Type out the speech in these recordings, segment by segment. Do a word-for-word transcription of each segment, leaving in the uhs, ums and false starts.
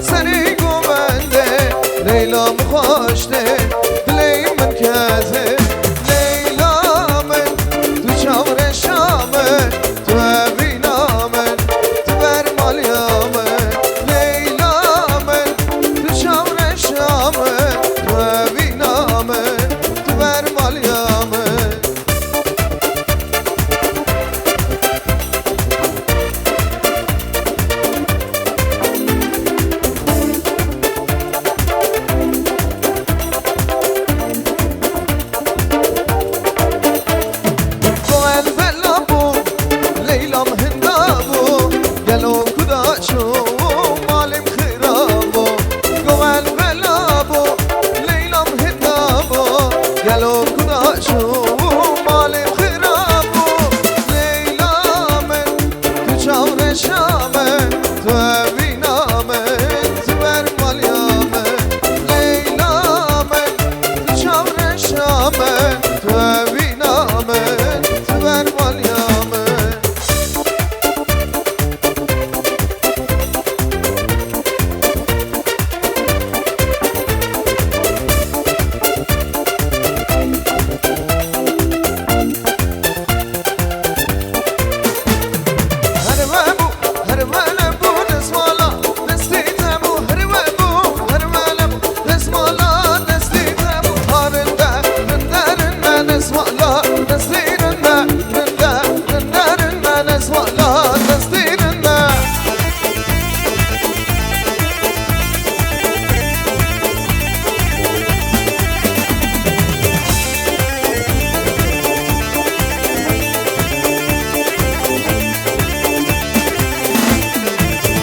Serê govendê, Leyla min xweş tê, dilê min kezê. Leyla min, tu çavreşa min, tu evîna min, tu ber maliya min. Leyla min, tu çavreşa min, tu evîna min, tu ber maliya min. Goel bela bû, Leylam hinda bû, gelo kuda çû, malê min xira bû. Goel bela bû, Leylam hinda bû, gelo kuda çû, malê min xira bû. Leyla min, tu çavreşa min, tu evîna min, tu ber maliya min. Leyla min, tu çavreşa min, tu evîna min, tu ber maliya min. Her we bû, her we nebû, destmala destê te bû. Her we bû, her we nebû, destmala destê te bû. Ha rinde, rinde, rinde, destmala destê rinde, rinde, rinde, rinde, destmala destê rinde.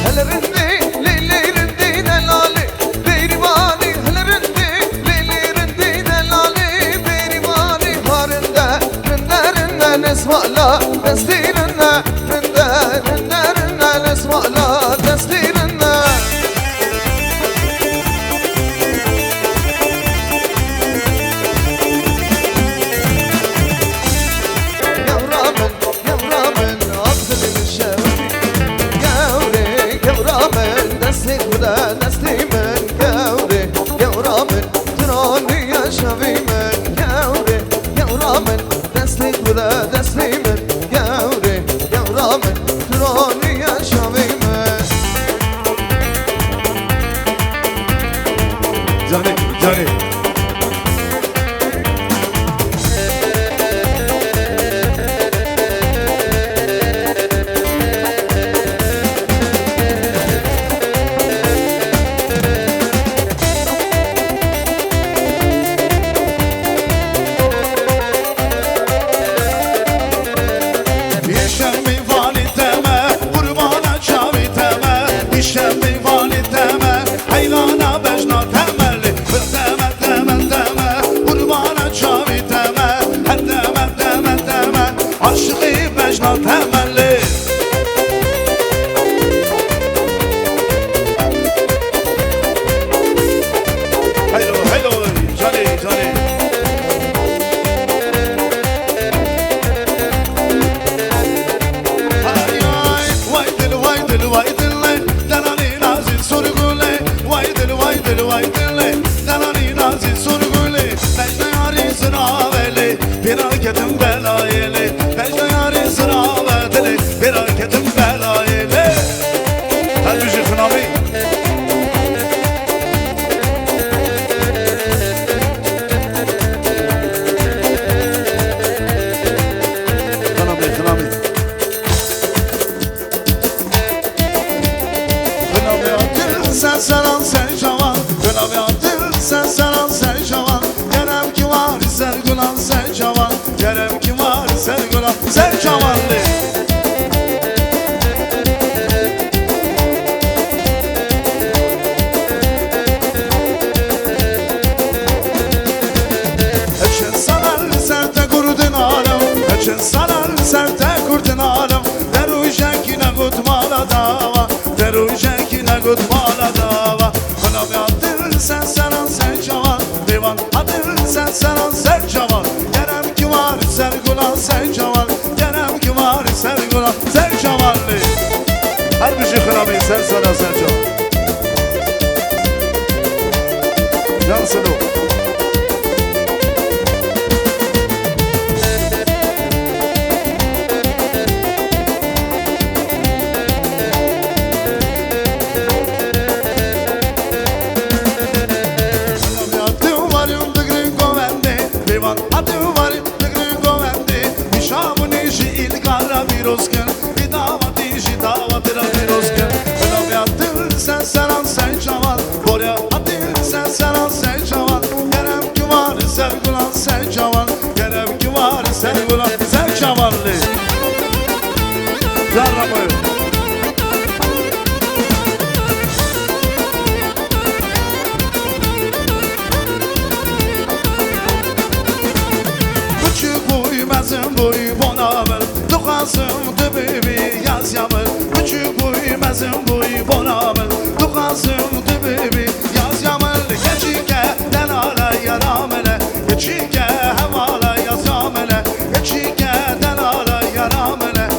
Hele rindê, lê lê rindê delalê, bêrîvanê. Hele rindê, lê lê rindê delalê, bêrîvanê. Ha rinde, rinde, rinde, nesmala destê rinde. Rinde, rinde, rinde, nesmala destê rinde. Gewra min, gewra min, axilî min şewitî. Gewrê, gewra min, destê xwe de destê min. Gewrê, gewra min, tu raniye şevî min. Gewrê, gewra min, destê xwe de destê min. Gewrê, gewra min, tu raniye şevî min. Canê, canê. Yeşem meyvanê te me, qurbana çavê te me. Yeşem meyvanê te me, heyrana bejna te me lê. Bi te me, te me, te me, qurbana çavê te me. Her te me, te me, te me, aşiqê bejna te me lê. Heylo, heylo, canê, canê. Ay, ay, way dil, way dil, way dil, lê, delalê nazî surgulê. Way dil, way dil, way dil, lê, delalê nazî surgulê. Bejna yarî ziravelê, pêra ketim belayê lê. Bejna yarî ziravelê, pêra ketim belayê lê. Her bijî xinamî. Xinamî, xinamî. Binavê atil sen seran sen şavan, binavê atil sen seran sen şavan. Kerem ki var ser gulan sen şavan, kerem ki var ser gulan sen şavan de. Eçin sanar ser te kurdin alem, eçin sanar ser te kurdin alem. Derûjekî negot mala dava, derûjekî negot mala dava. Xinamê atil sen seran sen şavan, dêvan atil sen seran sen şavan. Kerem ki var ser gulan sen şavan, kerem ki var ser gulan sen şavan lê. Her bijî xinamê sen seran sen şavan. Yan solo. Hadi varın digrin govende, bevan hadi varın digrin govende, bişamuni ji ilgara virosken, bir davatı ji davatı ra virosken, bevan yattın sen seran sen çaval, borya hadi sen seran sen çaval, kerem ki var sen gulan sen çaval, kerem ki var sen gulan sen çavallı. Zarra boyu. Küçük boy, mezin boy, bona bil, dixwazim tu bibî yaz ya min. Küçük boy, mezin boy, bona bil, dixwazim tu bibî yaz ya min. Keçîke delala yara min e, keçîke hevala yaz ya min e, keçîke delala yara min e.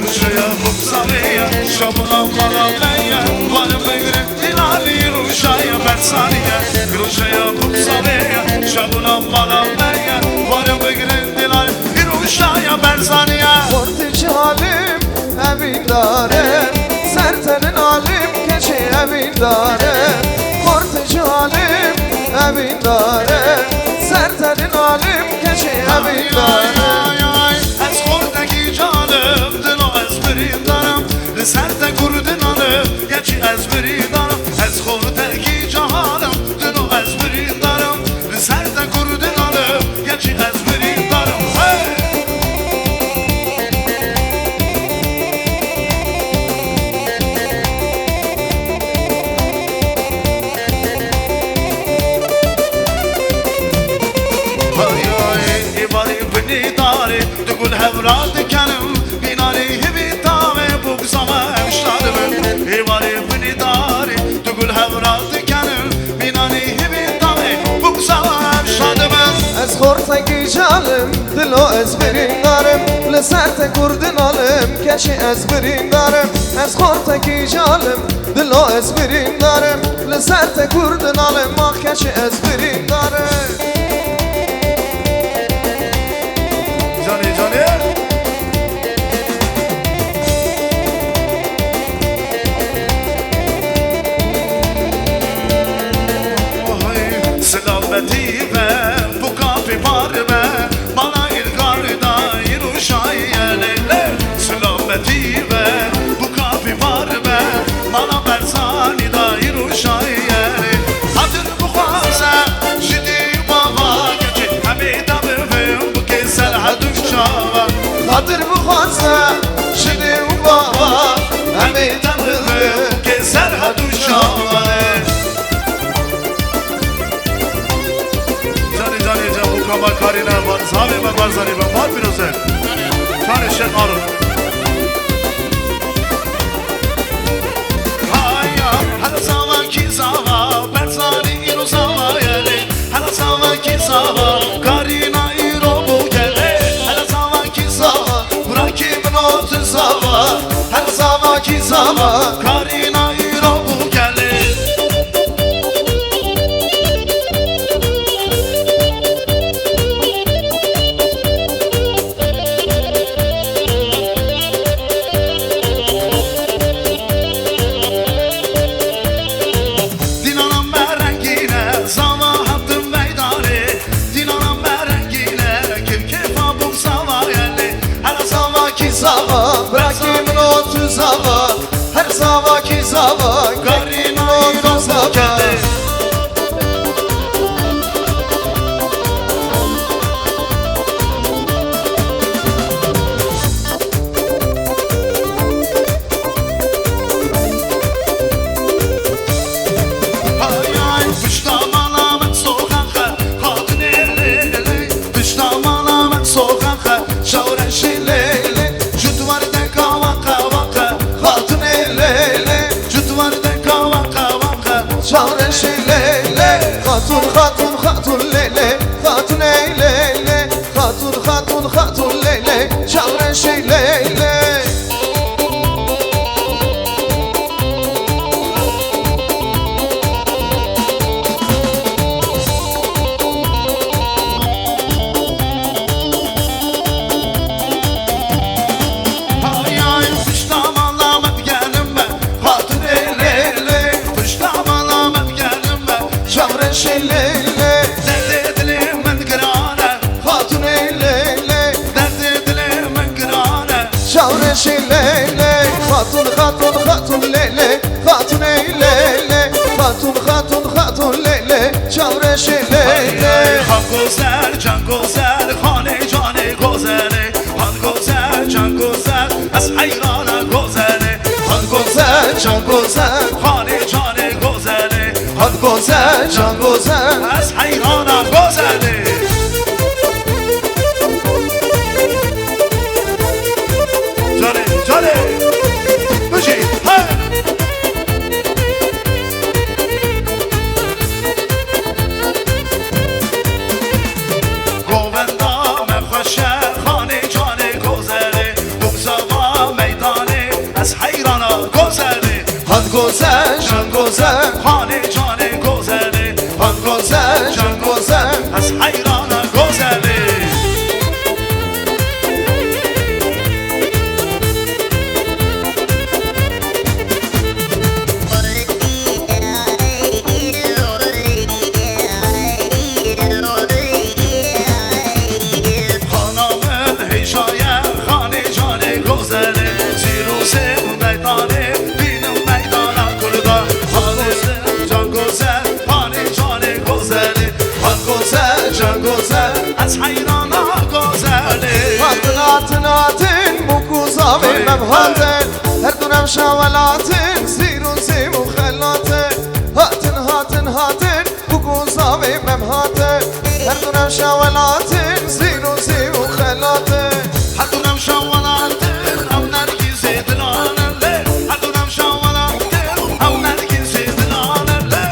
Rûşeya Bûksaveya, şabûna mala me ye, van bigrin dilanî Rûşeya Bersaniye. Rûşeya Bûksaveya, şabûna mala me ye, van bigrin dilanî Rûşeya Bersaniye. Xortî cî halim evîndar e, ser tenin alim keçî evîndar e. Xortî cî halim evîndar e, ser tenin alim keçî evîndar e. Ay, ay, ay, ez xortekî calim, dilo ez birîndarim, li ser te kurdin alim, keçî ez birîndarim, ez xortekî calim, dilo ez birîndarim. Li ser te kurdin alim, geçî ez birîndar im. Hey! Hay hay, êvarê binê darê, du gul hevra dikenim, mînarê hibê tavê, bûk zama ev şad bin. Êvarê binê darê, du gul hevra dikenim, mînanî hibî tavê, bûk zama ev şad bin. Xortekî calim, dilo ez birîndar im, li ser te kurdin alim, keşî ez birîndar im. Ez xortekî calim, dilo ez birîndar im, li ser te kurdin alim, ah keşî ez birîndar im. Canê, canê. Ohay, selametî be, bu kapî bar be, mala Îlgarî da îro şayene. Selametî be, bu kapî bar be, mala Berzanî da îro şayene. Hatin bixwaze, ji dî û bava keçê, em ê da bivin bikê Serhed û çava. Xatir bixwaze, ji dî û bava, em ê da bivin bikê Serhed û çava. Canê, canê, can, bu kama karî ne, va-, zavê me Barzanî be, var pîroze. Canê Şêx Arif. Haya, her zava kî zava, Berzanî îro zava yelê. Her zava kî zava, karîna îro bû gelê. Her zava kî zava, burakî min ot zava. Her zava kî zava, karîna îro bû gelê. Dînana me rengîne, zava hatin meydanê. Dînana me rengîne, kêfkêfa bûm zava yelê. Her zava kî zava, birakî min ot zava. Her zava kî zava, karîna îro zava. Hay hay, pişta mala min soxan xe, xatinê lê lê. Pişta mala min soxan xe, çawreşê lê lê. Jût werdeka waqe waqe, xatinê lê lê. Jût werdeka waqe waqe, çawreşê lê lê. Xatun, xatun, xatun lê lê. Xatunê lê lê. Xatun, xatun, xatun lê lê, çawreşê lê lê. Hay hay, pişta mala me digerim me, xatunê lê lê, pişta mala me digerim me. Çawreşê lê lê. Derdê dilê min giran e. Xatunê lê lê. Derdê dilê min giran e. Çawreşê lê lê. Xatun, xatun, xatun lê lê. Xatunê lê lê. Xatun, xatun, xatun lê lê. Çawreşê lê lê. Xan gozel, can gozel, xanê canê gozelê. Xan gozel, can gozel, ez heyrana gozelê. Xan gozel, can gozel, xanê canê gozelê. Hat gozel, can gozel. Ez heyrana gozelê. Canê, canê. Bijî, hey. Govenda me xweş e, xanê canê gozelê. Bûm zava meydanê, ez heyrana gozelê. Hat gozel, can gozel. Xanê canê gozelê. Hat gozel, can gozel. Ez heyrana gozelê. Xana min hêşa ye, xanê canê gozelê. Zîr û zêr meydanê, bînim meydana kurda. Xanê can gozel, xanê canê gozelê. Xan gozel, can gozel, ez heyrana gozelê. Hatin, hatin, hatin, bûk û zavê me hatin. Her du rewşa welatin, zîr û zêm û xelatin. Hatin, hatin, hatin, bûk û zavê me hatin. Her du rewşa welatin, zîr û zêm û xelatin. Her du rewşa welatin, ew nergîzê dilane lê. Her du rewşa welatin, ew nergîzê dilane lê.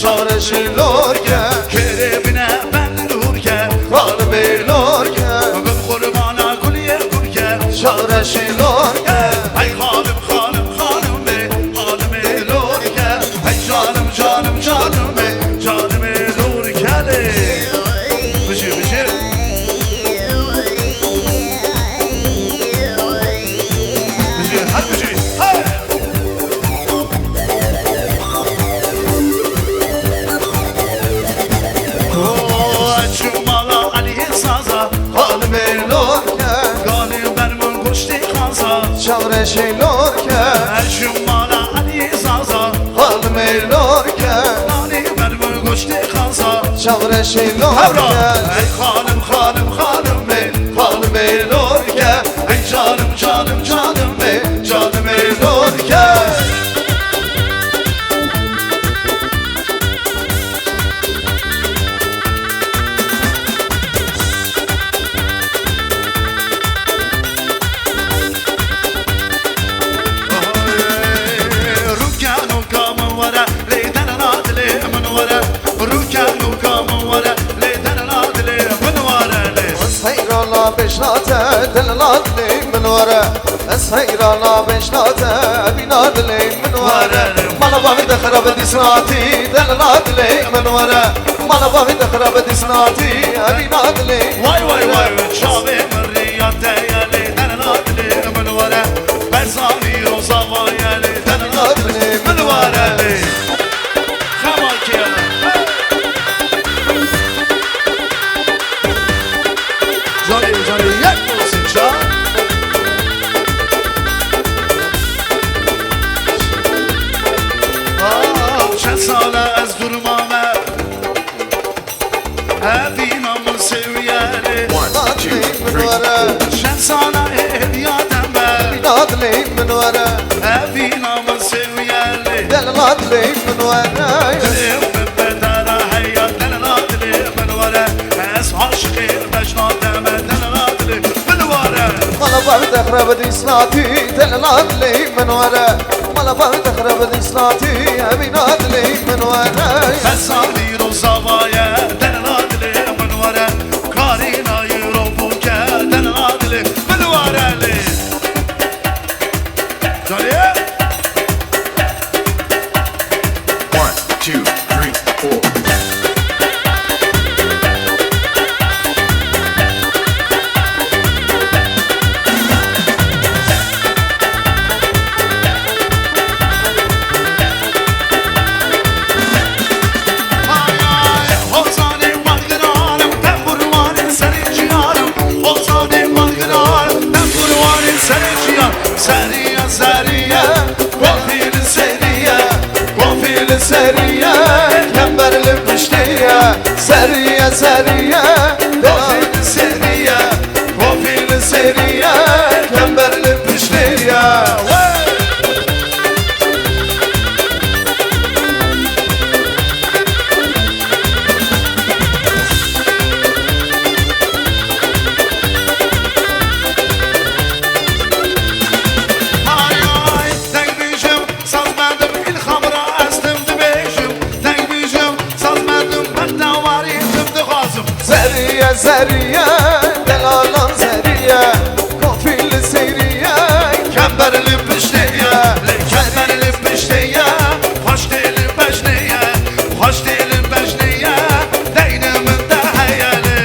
Çavreşî lorke, kêrê bine ben lorke, xalmê lorke, bin qurbana gulê gurke. Çavreşî lorke, hey xalim, xalim, xalimê, xalimê lorke, hey canim, canim, canimê, canimê lorke lê. Bijî, bijî. Bijî, her bijî. Hey! Çû mala Eliyê Zaza, xalimê lorke, ganê ber min goştê xaza. Çavreşê lorke, çû mala Eliyê Zaza, xalimê lorke, ganê ber min goştê xaza. Çavreşê lorke, hey xalim, xalim, xalimê, xalimê lorke, hey canim, canim, canimê, canimê lorke. Rûke nûka min were, lê derna dilê min were. Rûke nûka min were, lê derna dilê min were lê. Ez heyrana bêjna te, derna dilê min were. Ez heyrana bêjna te, bîna dilê min were. Mala bavê te xirab dîsnatî, derna dilê min were. Mala bavê te xirab dîsnatî, bîna dilê. Vay, vay, vay, çavê min riya te ye lê, derna dilê min were. Berzanî roza vaye lê, derna dilê min were lê. Xema kê. Canê, canê, yek olsun ça. Aa, çend sale ez durmame. Evîna min sêwiyelê. One, two, three, four. Çend sale hêviya deme. Evîna dilê min were. Evîna min sêwiyelê. Delala dilê min were. Dilê min bedara heya, delala dilê min were. Ez aşiqê bejna deme, delala dilê min were. Mala bavê te xirab dîsnatî, delala dilê min were. Mala bavê te xirab dîsnatî, evîna dilê min were. Berzanî roza vaye, delala dilê min were. Karîna yi ro bûke, delala dilê min were lê. Canê? One, two, three, four. Ay, ay, hozanê malgiran, tembur wanê serê ciyan. Hozanê malgiran, tembur wanê serê ciyan. Seriye, seriye, kofî li seriye, kofî li seriye, kember li piştê ye. Seriye, seriye, kofî li seriye, kofî li seriye, kember li piştê ye. Wey! Ay, ay, deng bîjim, saz merdim, îlxam ra estim dibêjim. Deng bîjim, saz merdim, bextewarî tim dixwazim. Zerriye, zerriye, delalan zerriye. Kofî li seyriye, kember li piştê ye. Lê kember li piştê ye, xweştê li beşnê ye. Xweştê li beşnê ye, deyne min de heye lê.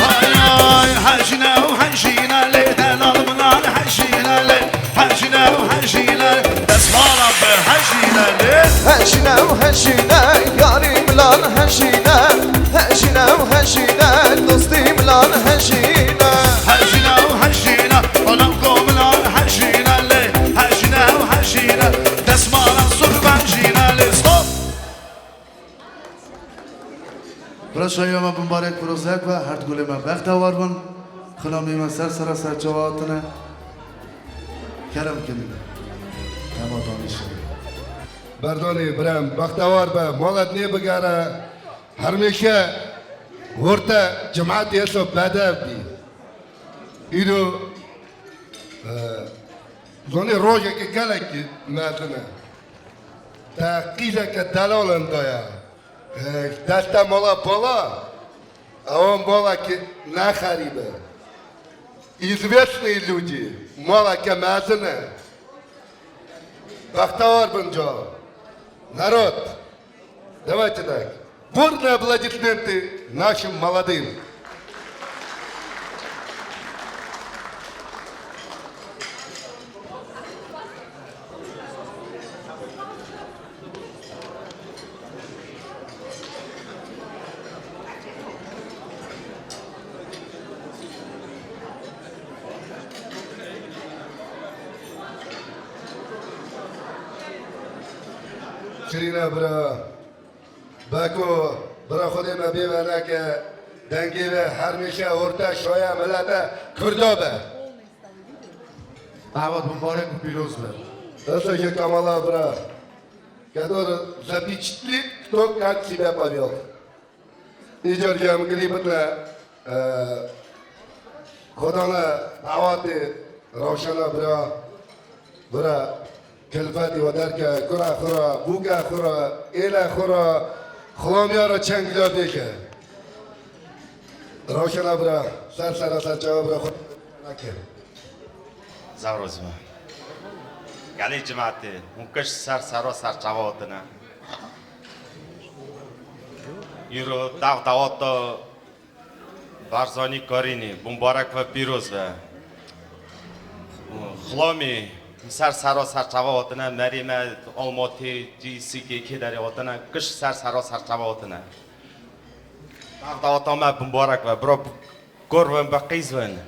Ay, ay, hejine û hejine lê, delal milan hejine lê. Hejine û hejine, destmala bi hejine lê. Hejine û hejine, yarî milan hejine. Hejine û hejine, dostî milan hejine. Hejine û hejine, olango milan hejine lê. Hejine û hejine, destmala sur benjine lê. Stop! Pira şahiya me bimbarek, pirozek be, her du gulê me bextewar bin. Xilamê me ser sera ser çawa hatine. Kerem kin. Dema danîşê. Berzanî birem, bextewar be, mala dinê bigere, hermêşe horte cemaetê eso bedev bî. Îro, e, zonê rojeke gelekî mezin e. Te qîzeke delal in daye. E, deste mala pala, ewan maleke ne xerîb e. Известный люди, maleke mezin e. Bextewar bin ca. Народ, давайте так. Бурные аплодисменты нашим молодым. Şirîna bira, Beko, bira Xwedê me bê ve neke, dengê ve hermêşe orte şoya milete Kurda be. Davet mubarek û pîroz be. Desta ji Kamala bira. Kedor zebîçtli tok kat sibe pavyal. Îcar ji em gilî bidine, e, Xwedane dawatê Rewşena bira, bira kilfetî we derke, kura xwe ra, bûke xwe ra, êle xwe ra, xulamiya ra çend gila bêke. Rewşena bira, ser sera ser çawa bira xwe nake. Zaf razî me. Gelê cemaetê, hûn kiş ser sera ser çawa hatine. Îro dav dawata Barzanî Karînî, bimbarek ve pîroz ve. Xulamî, ser sera ser çawa hatine, merê me Almatî, cî Sîkê kê derê hatine, kiş ser sera ser çawa hatine. Dav dawata me bimbarek ve, bira kor bin, bi qîz bin.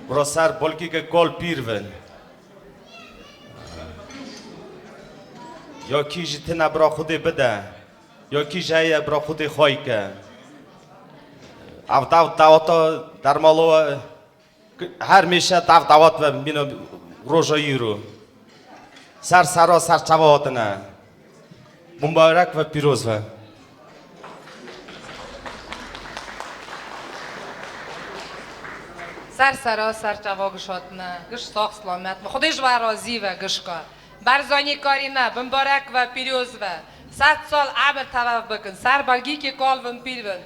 Bira ser bolkî ke kal pîr bin. Ya kî jî tine bira Xwedê bide. Ya kî jî heye bira Xwedê xway ke. Ev dav dawata dermalo we, her mêşe dav dawat ve mîna roja îro. Ser sera ser çava hatine. Bimbarek ve pîroz ve. Ser sera ser çava giş hatine. Giş sax selamet ve. Xwedê ji we razî ve gişka. Barzanî Karîne, bimbarek ve, pîroz ve. Sed sal emir tevev bikin. Ser belgîkê kal vin pîr vin.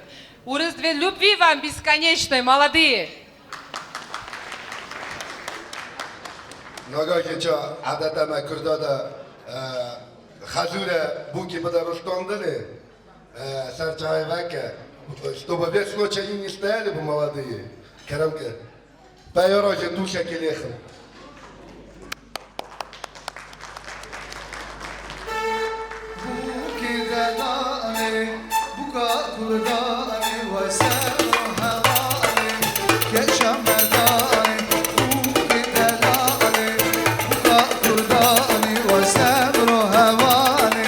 Û riz divê lûp vî ven bîskanêştê, maladî. Naga keça edeta me Kurda de, e, xezûre bûkî bide rustandinê. E, ser çayê veke. Stoba vê sino çayî nîsteyelê bi maladî. Kerem ke. Peyara ji dûşekê lêxin. Bûkê delalê, bûka kurdanê, we ser û hevalê, keça merdanê. Bûkê delalê, bûka kurdanê, we ser û hevalê,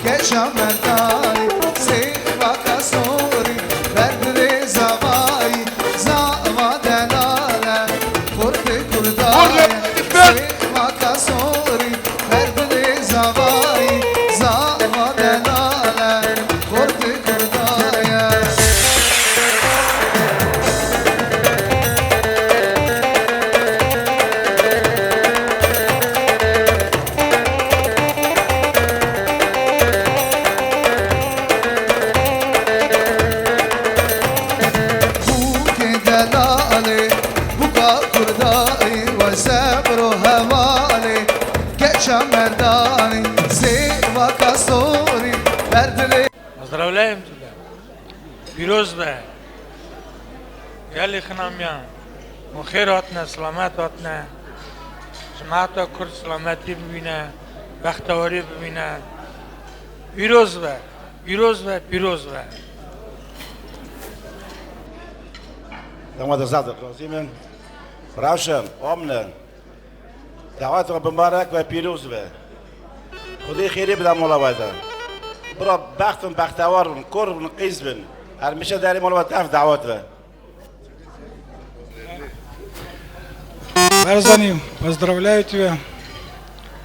keça merdanê. Sêva kasorî, ber bi rêza vayî, zava delale. Xortê Kurda ye, sêva kasorî, ber bi rêza vayî, zava delale. Xortê Kurda ye. Bûkê delalê, bûka kurdayî, we sebr û hevalê, keça merdanî, sêva kasorî, ber dilê. Pozdravляем тебя. Pîroz be. Gelê xinamiyan. Hûn xêr hatine, silamet hatine. Cemaeta Kurd silametî bibîne, bextewarî bibîne. Pîroz be, pîroz be, pîroz be. Dema de zaf razî min. Rewşen, amne. Dawet we bimarek ve pîroz be. Xwedê xêrê bide mala we de. Bira bext bin, bextewar bin, kor bin, qîz bin. Her mişe derê mala we def dawet ve. Barzanî, поздравляю тебя.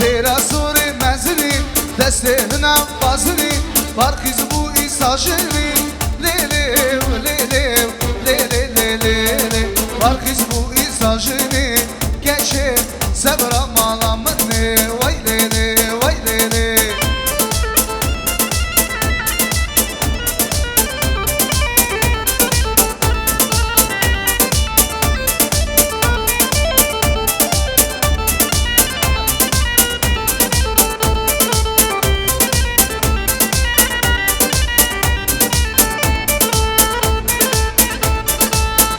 Dêra zorê mezinî, destê hina bazinî, barxîz bû îsa jinî. Lê lê, lê lê, lê lê, lê lê, lê lê. Barxîz bû îsa jinî, keçê sebra mala min ê. Wey lê lê, wey lê lê.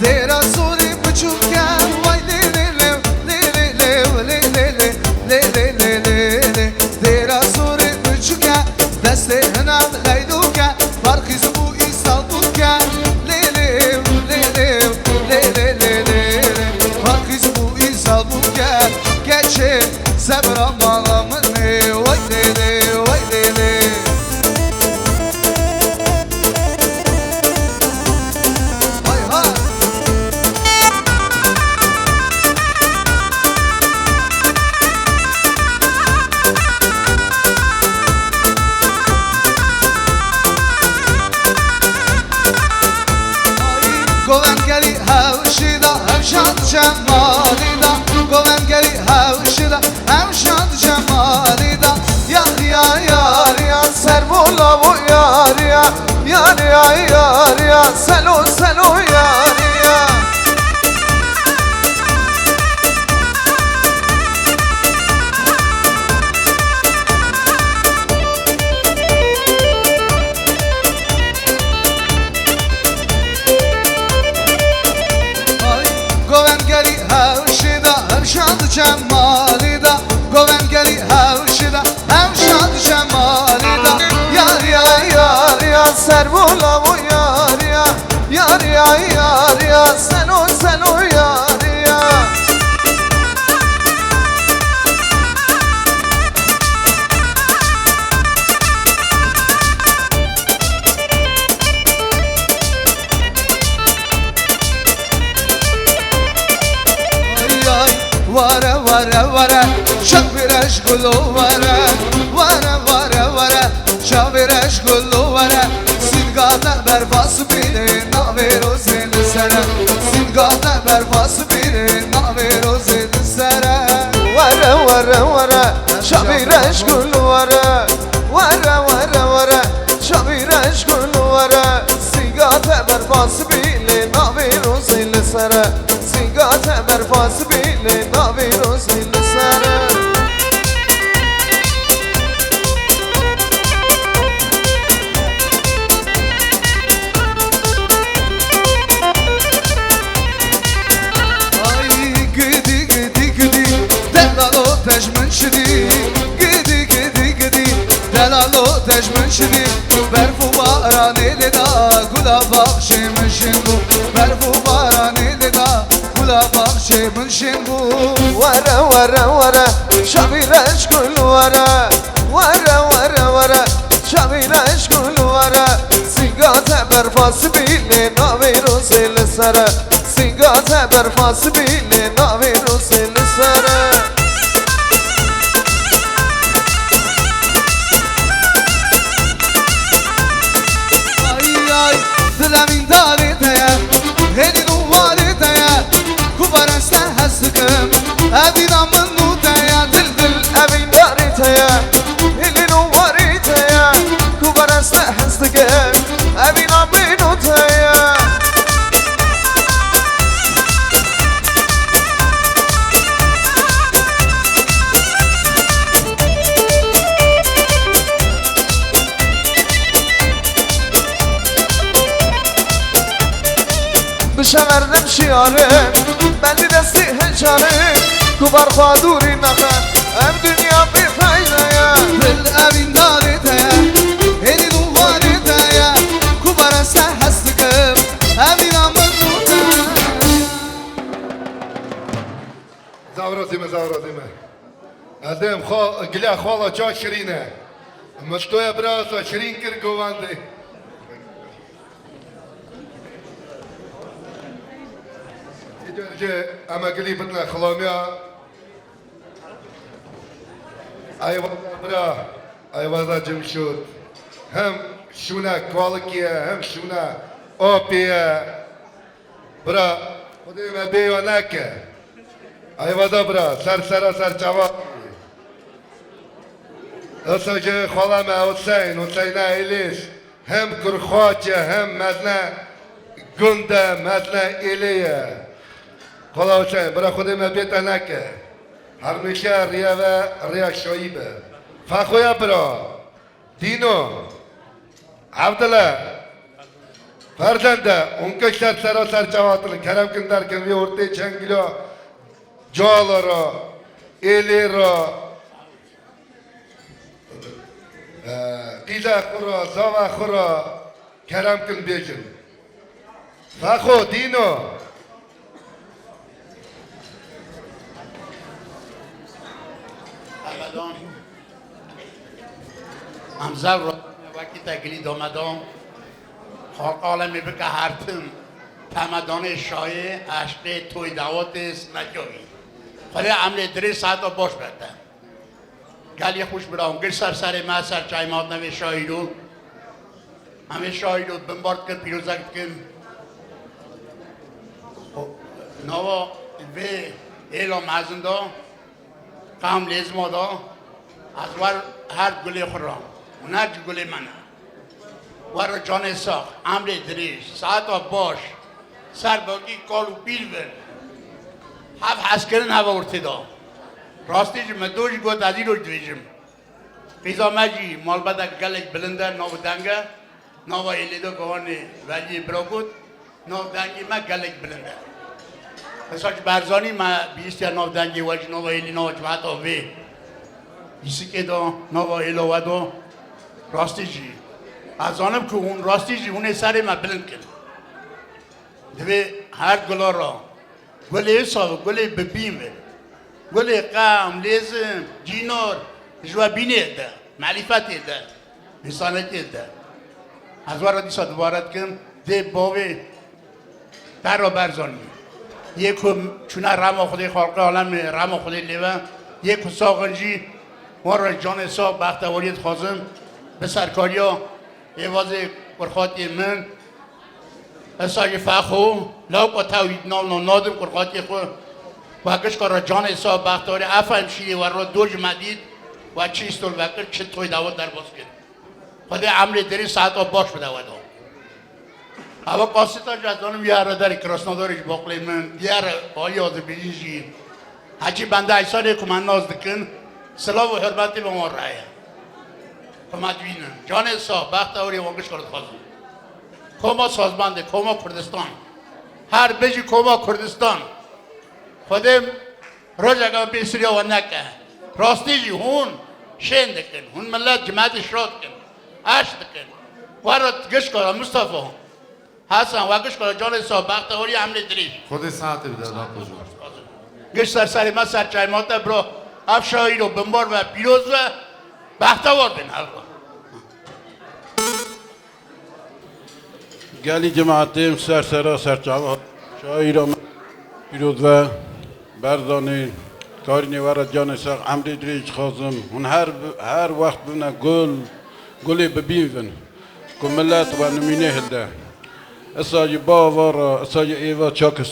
Dêra zorê biçûk e, wey lê lê lê, lê lê lê, lê lê lê, lê lê lê lê lê. Dêra zorê biçûk e, destê hina leylûk e, barxîz bû îsa bûk e. Lê lê, lê lê, lê lê lê lê lê. Barxîz bû îsa bûk e, keçê sebra mala min ê. Wey lê lê, wey lê lê. Hay hay. Govengerî hewşî da, hewşan çemalî da. Govengerî hewşî da, hewşan çemalî da. Yariya, yariya, ser bo lavo yariya. Yariya, yariya, selo, selo yariya. Ay, govengerî hewşî da, hewşan çemalî da. Govengerî hewşî da, hewşan çemalî da. Yariya, yariya, ser bo lavo yariya. Yariya, yariya, selo, selo yariya. Ay, ay, were, were, were, şevî reş gulo were. Were, were, were, şevî reş gulo were. Sînga te berfas bîne, navê rozê li sere. Sînga te berfas bîne, navê rozê li sere. Were, were, were, şevî reş gulo were. Were, were, were, şevî reş gulo were. Sînga te berfas bîne, navê rozê li sere. Sînga te berfas bîne, navê rozê li sere. Ay, gidî, gidî, gidî, delalo te ji min şidî. Gidî, gidî, gidî, delalo te ji min şidî. Berf û baranê lê da, gula baxşê min jin bû. Berf û baranê lê da, Baxçê min şên bû. Were, were, were, çavî reş gul were. Were, were, were, çavî reş gul were. Sînga te berfa sibî lê navê rozê li ser e. Sînga te berfa sibî lê navê rozê li ser e. Ay, ay, dil evîndarê te ye, hênî nûvarê te ye, ku bereste hez dikim, evîna min û te ye, dil, dil evîndarê te ye, hênî nûvarê te ye, ku bereste hez dikim, evîna min û te ye. Bişeverdim şiyarim, ben di destî hincarim, ku bar xwe dûrî nexe, ev dinya bê feyde ye. Dil evîndarê te ye, hênî nûvarê te ye, ku bereste hez dikim, evîna min û te ye. Zaf razî me, zaf razî me. Ez dêm xwe, gilê xwe la ça şirîn e. Miştoya bira sa şirîn kir govendê. Îcar jî em e gilî bidine xilamiya. Eyvallah bira, eyvallah Cemşût. Hem şûne quality ye, hem şûne apê ye. Bira, Xwedê me bêya neke. Eyvallah bira, ser sera ser çava. Esa jî xwala me Huseyîn, Huseyna Êlîş. Hem kurxaç e, hem mezne gund e, mezne êlê ye. Xwala Huseyîn, bira Xwedê me bê te neke. Her nîşe riya ve riya şayî be. Fexoya bira. Dîno. Evdile. Ferzende. Hûn ke ser sera ser çava hatin. Kerem kin derkin vê ortê çend kilo cala ra, êlê ra. Ee, qîza xwe ra, zava xwe ra kerem kin bêjin. Fexo, Dîno. Abadan. Em zaf razî ne wekî te gilî domedan. Xalq alemê bike her tim. Temedanê şayê, eşqê, toy dawetê, sinekî wî. Xwedê emrê dirêj saeta baş be te. Gelî xweş bira, hûn gir ser serê me, ser çayê me hatine vê şayî lo. Em ê şayî lo binbar dikin, pîrozek dikin. Nava vê êla mezin de, qam lêzma de, ez wer her gulê xwe re, hûn her cî gulê me ne. Wer canê sax, emrê dirêj, saeta baş, ser bakî kal û pîl bin. Hev hezkirin heva ortê de. Rastî jî min do jî got, ez îro jî dibêjim. Qîza me jî malbetek gelek bilind e, nav deng e. Nava êlê de gawanê veliyê bira got, nav dengê me gelek bilind e. Esa jî Berzanî me bihîstiye nav dengê we jî, nava êlî, nava civata vê. Îsikê de, nava êla we de. Rastî jî. Ez zanim ku hûn rastî jî hûn ê serê me bilind kin. Divê her gula re gulê wisa, gulê bibîn be. Gulê qem, lêzim, cînar, ji we bînê de, merîfetê de, însanetiyê de. Ez we re dîsa dubare dikim, dê bavê te re Berzanî. Yê ku çûne rema Xwedê xalqê alemê, rema Xwedê lê ve, yê ku sax in jî, wan re canê sax, bextewariyê dixwazim, bi serkariya êvazê kurxatiyê min, Esa jî Fexo, lawka te wî nav nav nadim kurxatiyê xwe. We gişka re canê sax bextewarî, efa em şîrê we re do ji me dît, we çi îstol vekir, çi toy dawa derbas kir. Xwedê emrê derî saeta baş bide we de. Eva kaseta jî ez zanim ya re derê Krasnodarê ji baqlê min, ya re alî Azerbaycî jî. Hecî bende Eysanê ku me nas dikin, silav û hurmetê bi wan re heye. Ku me dibînin. Canê sax, bextewarê wan gişka re dixwazim. Koma sazbendê, koma Kurdistan. Her bijî koma Kurdistan. Xwedê rojeka bêsiriya we neke. Rastî jî hûn şên dikin. Hûn milet cimetê şa dikin. Eş dikin. We re gişka re Mustafa. Hesen, we giş kare canê sağ, bextewarî emrê dirêj. Xwedê saetê bide, da kuzu. Giş ser serê me, ser çayê me te bro. Ev şaîro binbar ve pîroz ve bextewar bin her. Gelî cemaetê min ser sera ser çava. Şaîra min pîroz ve Berzanî, karînê we re canê sax, emrê dirêj dixwazim. Hûn her, her wext bibine gul, gulê bibîn bin. Ku milet we nimûne hilde. Isa ji bava re, isa ji êva çak, e,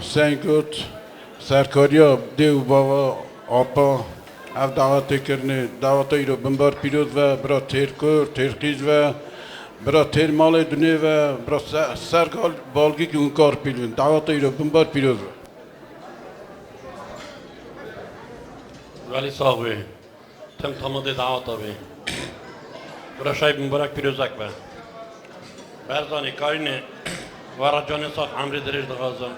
Sengurt, serkariya dê û bava apa, ev dawetê kirinê, daweta îro binbar pîroz ve, bira têr kur, têr qîz ve, bira têr malê dunê ve, bira se-, ser gal-, balgî ki hûn kar pîl bin. Daweta îro binbar pîroz ve. Velî sax bê. Tim tamadê daweta bê. Bira şahî binbarek pîrozek be. Berzanî karînê we re canê sax emrê dirêj dixwazim.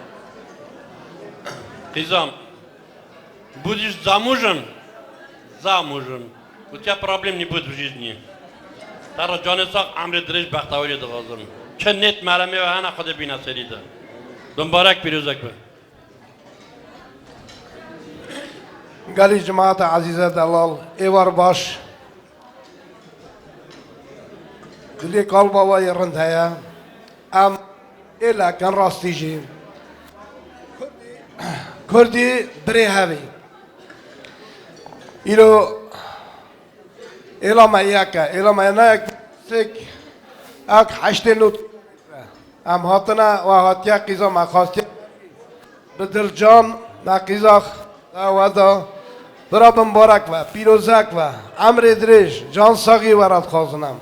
Qîzam, Budîst zamûjin, zamûjin. Gotiya problem nî bud bijîz nî. Te re canê sax emrê dirêj bextewariyê dixwazim. Çi nêt meremê we hene Xwedê bîne serî de. Binbarek pîrozek be. Gelî cemaeta ezîze delal, êvar baş. Dilê kalba we yê rind heye. Em êlek in rastî jî. Kurdî birê hevî. Îro êla me yek e. Êla me ne yek, sêk, ek heştê nû. Em hatine, we hatiye qîza me xastiye. Bi dil can me qîza da we da. Bira binbarek ve, pîrozek ve, emrê dirêj, can saxî we re dixwazin em.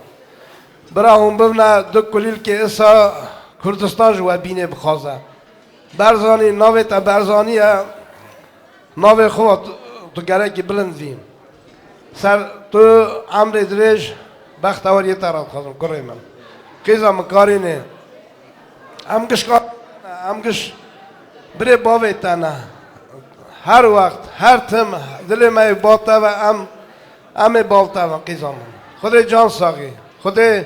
Bira hûn bibine du kulîlkê isa Kurdistan ji we bînê bixwaze. Berzanî, navê te Berzanî ye. Navê xwe tu, tu gerekî bilind vî. Ser tu emrê dirêj, bextewariyê te re dixwazim, kurê min. Qîza min karînê. Em giş ka-, em giş birê bavê te ne. Her wext, her tim dilê me yê ba te ve em, em ê bal te ve qîza min. Xwedê can saxî. Xwedê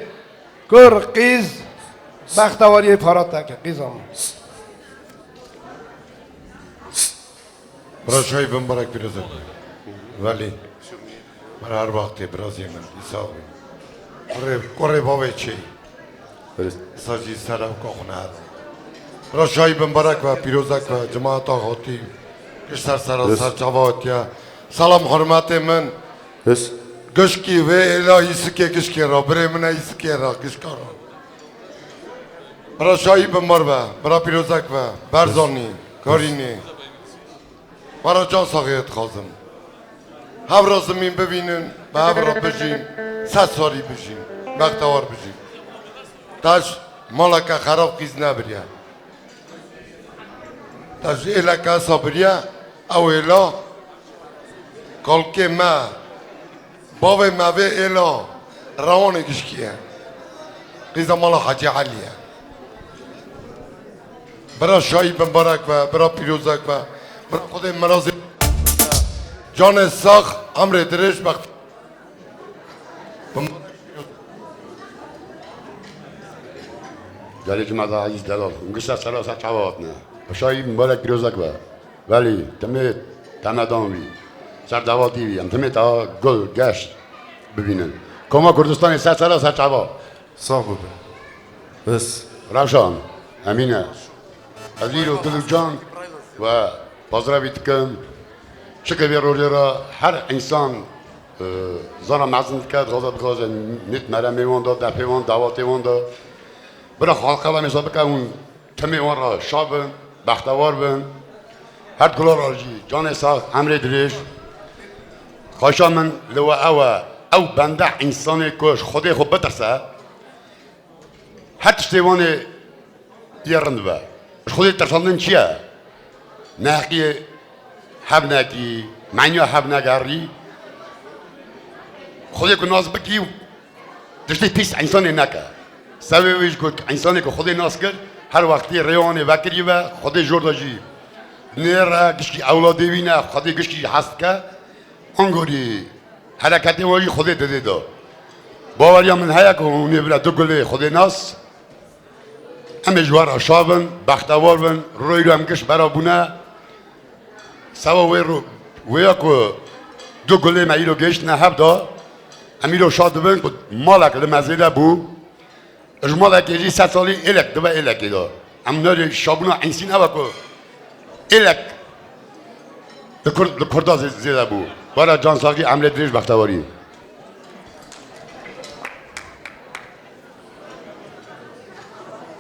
kur, qîz, bextewariyê para te ke qîza min. Bira şahî binbarek pîroz e. Velî. Bira her wextê birazê min, îsa bî. Kurê, kurê bavê çê. Sa jî ser ew ka xwe nehat. Bira şahî binbarek ve, pîrozek ve, cemaeta hatî. Giş ser sera ser çava hatiye. Selam hurmetê min. Gişkî vê êla îsikê gişkê ra, birê min e îsikê ra, gişka ra. Bira şahî binbar ve, bira pîrozek ve, Berzanî, Karînê. Para can saxiyê dixwazim. Hev re zimîn bibînin, bi hev re bijîn, sed salî bijîn, bextewar bijîn. Te ji maleke xerab qîz nebiriye. Te ji êleke esa biriye, ew êla kalkê me, bavê me vê êla rewanê gişkî ye. Qîza mala Hecî Elî ye. Bira şahî binbarek ve, bira pîrozek ve, bira Xwedê mirazê canê sax, emrê dirêj, bext. Gelê cimada ezîz delal, hûn gişta sera ser çava hatine. Şahî binbarek pîrozek ve. Belê, timê temedan vî, ser davatî vî, em timê tawa gul, geş bibînin. Koma Kurdistanê ser sera ser çava. Sax bibe. Bes. Rewşan, Emîne. Ez îro dil û can we pazrevî dikim. Şikir vê rojê re her însan, e, zana mezin dike, dixwaze, bixwaze nêt meremê wan de, defê wan, davatê wan de. Bira xalqa de mêsa bike hûn Timê wan re şa bin, bextewar bin. Her gula re jî canê sax, emrê dirêj. Xaşa min li we ew e, ew bende însanê ku ji Xwedê xwe bitirse, her tiştê wan ê yê rind be. Ji Xwedê tirsandin çi ye? Neheqiyê hev nekî, menya hev negerî. Xwedê ku nas bikî, tiştê pîs însanê neke. Sebê wê jî ku însanê ku Xwedê nas kir, her wextî rêwanê vekirî ve, Xwedê jor de jî nêre gişkî ewladê wî ne, Xwedê gişkî jî hes dike. Angorî hereketê wan jî Xwedê didê de. Baweriya min heye ku hûn ê bire du gulê Xwedê nas. Em ê ji we re şa bin, bextewar bin, royê em giş bera bûne. Sewa wê ro-, wêya ku du gulê me îro gihiştine hev de, em îro şa dibin ku malek li me zêde bû. Ji malekê jî sed salî êlek dibe êlekê de. Em nerê şabûna însîn ew e ku êlek li Kur-, li Kurda zê-, zêde bû. Were cansaxî, emrê dirêj, bextewarî.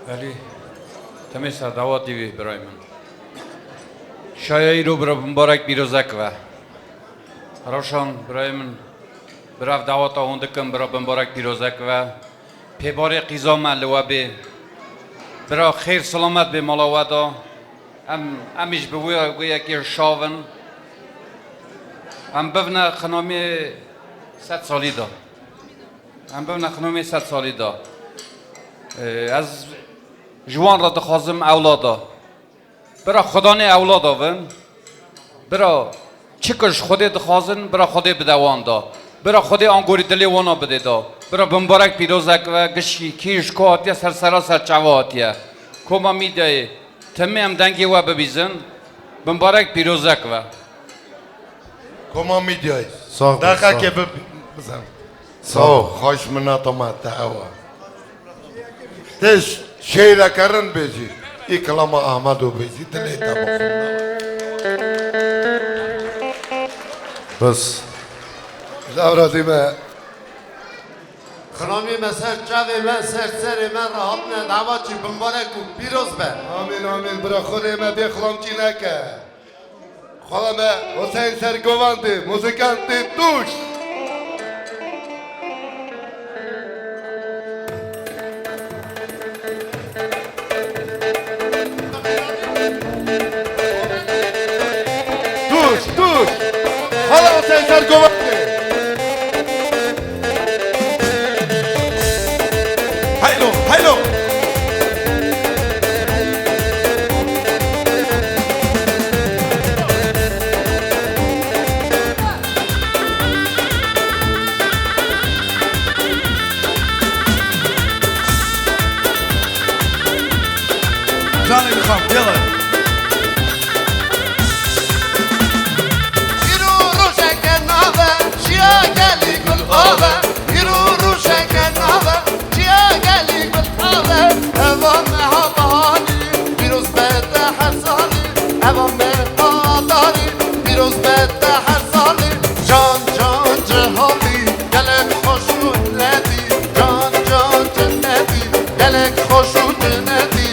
Belê, temê ser dawetî wî, birayê min. Şaya îro bira bimbarek pîrozek ve. Rewşan, birayê min, bira ev daweta hûn dikin, bira bimbarek pîrozek ve. Pêbarê qîza me li we bê. Bira xêr silamet bê mala we de. Em, em îş bi wê, wê yekê şav in. Em bivne xinamê sed salî de. Em bivne xinamê sed salî de. Ee, ez ji wan re dixwazim ewlada. Bira Xudanê ewlada vin. Bira çi ku ji Xwedê dixwazin, bira Xwedê bide wan da. Bira Xwedê angorî dilê wana bidê da. Bira bimbarek pîrozek ve, gişkî kî ji ku hatiye, ser sera ser çava hatiye. Koma Mîdyayê, temê em dengê we bibîzin. Bimbarek pîrozek ve. Koma Mîdyayê. Sağ ol, sağ ol. Deqekê bi-, bizem. Sağ ol. Xweş mineta me te ew e. Tê ş-, şêreke rind bêjî. Î kilama Ahmedo bêjî, dilê te bixwim. Bes. Lawra dîme. Xinamî me ser çavê me, ser serê me re hatine dawa çî bimbarek û pîroz be. Amîn, amîn. Bira Xwedê me bê xilamçî neke. Xwala me Husên Sergovandê, muzîkantê Tûş. Tûş, Tûş. Xwala Husên Sergovandê. Haylo, haylo. Canê min xan, yala. Îro rojeke nav e, şiya gelî gul av e. Îro rojeke nav e, şiya gelî gul av e. Eva meha baharî, pîroz be te her salî. Eva meha darî, pîroz be te her salî. Can can cihatî, gelek xweş û netî. Can can cihatî, gelek xweş û netî.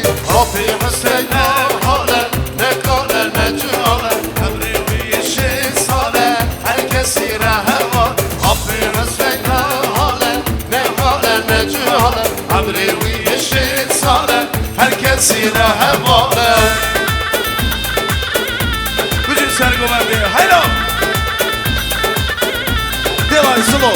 Apê Huseyne hale, ne kale ne cihale, emrê wî şê sale, her kesî re heval. Apê Huseyne hale, ne kale ne cihale, emrê wî şê sale, her kesî re heval e. Bicû Sergovendê, heylo! Dêlay Silo.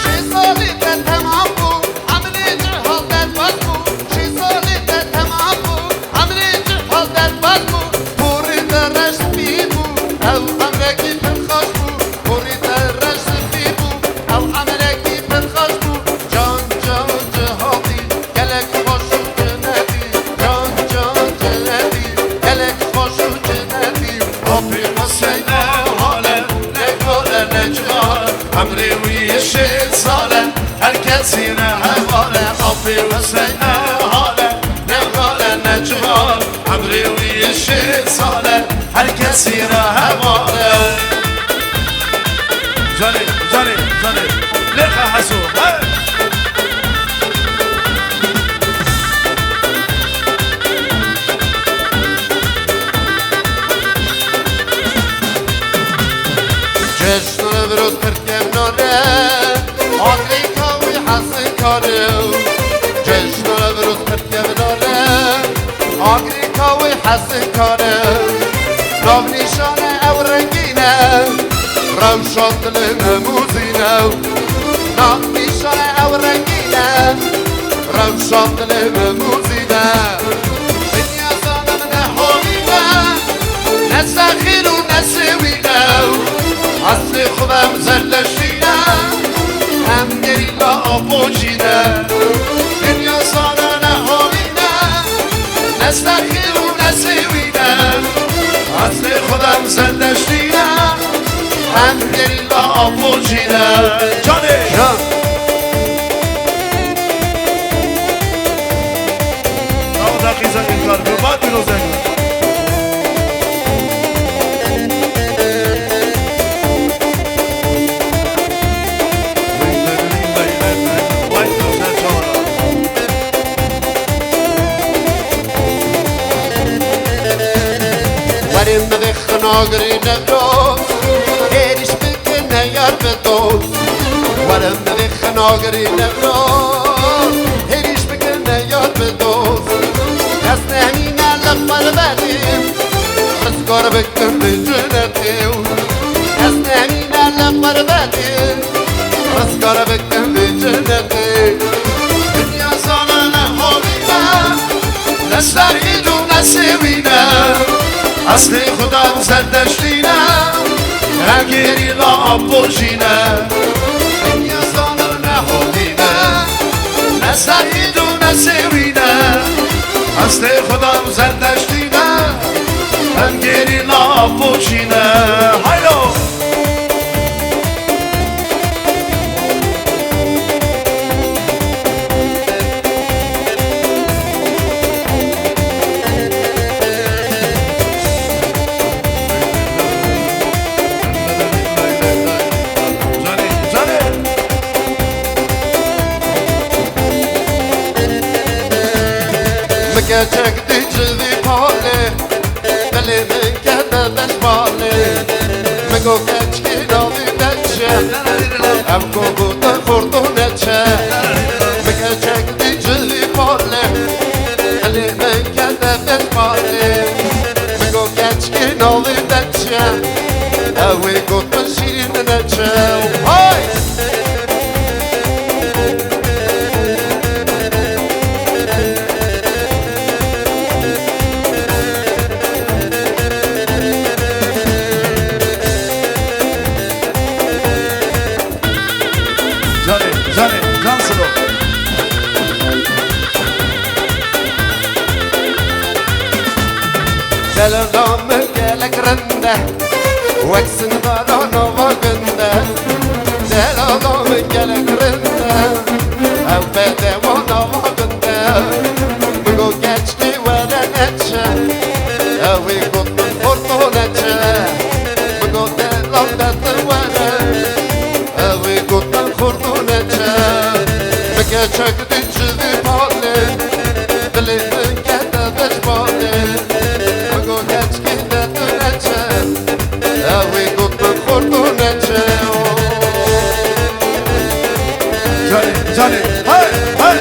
Şê salî te temam bû, emrê cihal derbas bû. Şê salî te temam bû, emrê cihal derbas bû. Porê te reş spî bû, ew emrekî pir xweş bû. Porê te reş spî bû, ew emrekî pir xweş bû. Can can cihatî, gelek xweş û cinetî. Can can cinetî, gelek xweş û cinetî. Apê Huseyne hale, ne kale ne cihale, emrê wî şê sale, her kesî re heval e. Apê Huseyne hale, ne kale ne cihale, emrê wî şê sale, her kesî re heval e. Canê, canê, canê. Lêqa Heso, hey! Cejn Newroz pir kevnar e, Agrîka wî hesinkar e. Cejn Newroz pir kevnar e, Agrîka wî hesinkar e. Navnîşane ew rengîn e, rewşa dilê me mûzîn e. Navnîşane ew rengîn e, rewşa dilê me mûzîn e. Dinya zanim ne havî ne, ne sexîr û ne sêwî ne. Ez Gerîla Apo jî ne. Canê. Ya. Ew deqî zengîn kar bi, ba tu lo zengîn. Werin bi vê xinagirî nevro, êrîş bikine yar bi dost. Werin bi vê xinagirî nevro, êrîş bikine yar bi dost. Ez nehmîne li qurbenî, rizgar bikim bi cinetê. Ez nehmîne li qurbenî, rizgar bikim bi cinetê. Dinya zana ne holî ne, ne serîd û ne sêwî ne. Eslê Xuda û Zerdeştî ne, hevgêrî la Apo jî ne. Dinya zana ne holî ne, ne serîd û ne sêwî ne. Eslê Xuda û Zerdeştî ne, hevgêrî la Apo jî ne. Haylo! Min keçek dît ji vî palê, dilê min kete beş balê. Min got keçkê navê te çi ye? Ev got gotin Furtûne çi ye? Min keçek dît ji vî palê, dilê min kete beş balê. Min got keçkê navê te çi ye? Ew ê got min Şîrîn ne çi ye? Hay! Canê, canê, can silo. Delala min gelek rind e, wek sindara nava gund e. Delala min gelek rind e, ew bedewa nava gund e. Min got keçkê were neçe, ew ê got min Furtûne çi ye. Min got delal de tu were, ew ê got min Furtûne çi ye. Min keçek dît ji vî palê, dilê min kete beş balê. Min got keçkê de tu neçe, ew ê got min Furtûne çi ye. Canê, canê, hey, hey!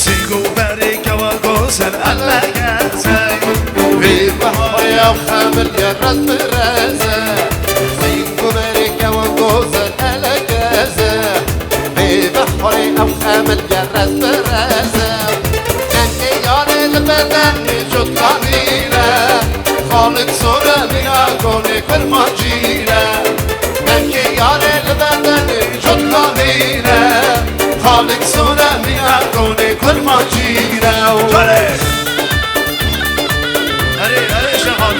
Sîng û berê kewa gozel elegeze. Vê beharê ew xemil ye rez bi reze. Sîng û berê kewa gozel elegeze. Vê beharê ew xemil ye rez bi reze. Dengê yarê li bedenê cotkanî ne. Xalik sor e mîna konê kurmancî ne. Dengê yarê li bedenê cotkanî ne. Xalik sor e mîna konê kurmancî ne. Erê, erê şehan.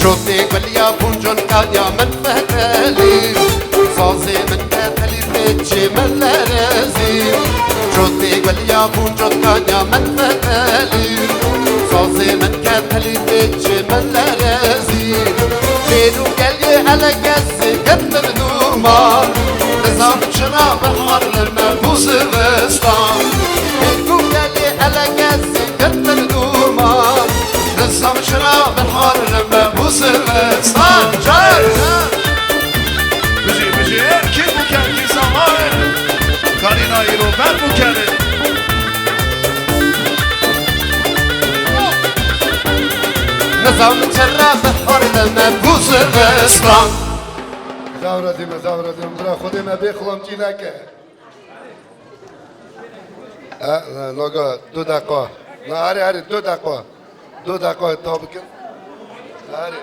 Çotê gul ya puncon kanya min fetelî, sazê min ketelî tê çê min lerezî. Çotê gul ya puncon kanya min fetelî, sazê min ketelî tê çê min lerezî. Mêr û geliyê elegezê ket min dûman, nizam çira bihar li me bû zivistan. Mêr û geliyê elegezê ket min dûman, nizam çira bihar li me bû zivistan. Car, car. Bijî, bijî, ê kî bû ker kî zamanê. Karîna îro ber bû kerê. Tam çira bihar de me bû zivistan. Zaf razî me, zaf razî me. Bira Xwedê me bê xulamtî neke. E, e, naga, du deqa. Na, erê, erê, du deqa. Du deqa ta bikin. Erê.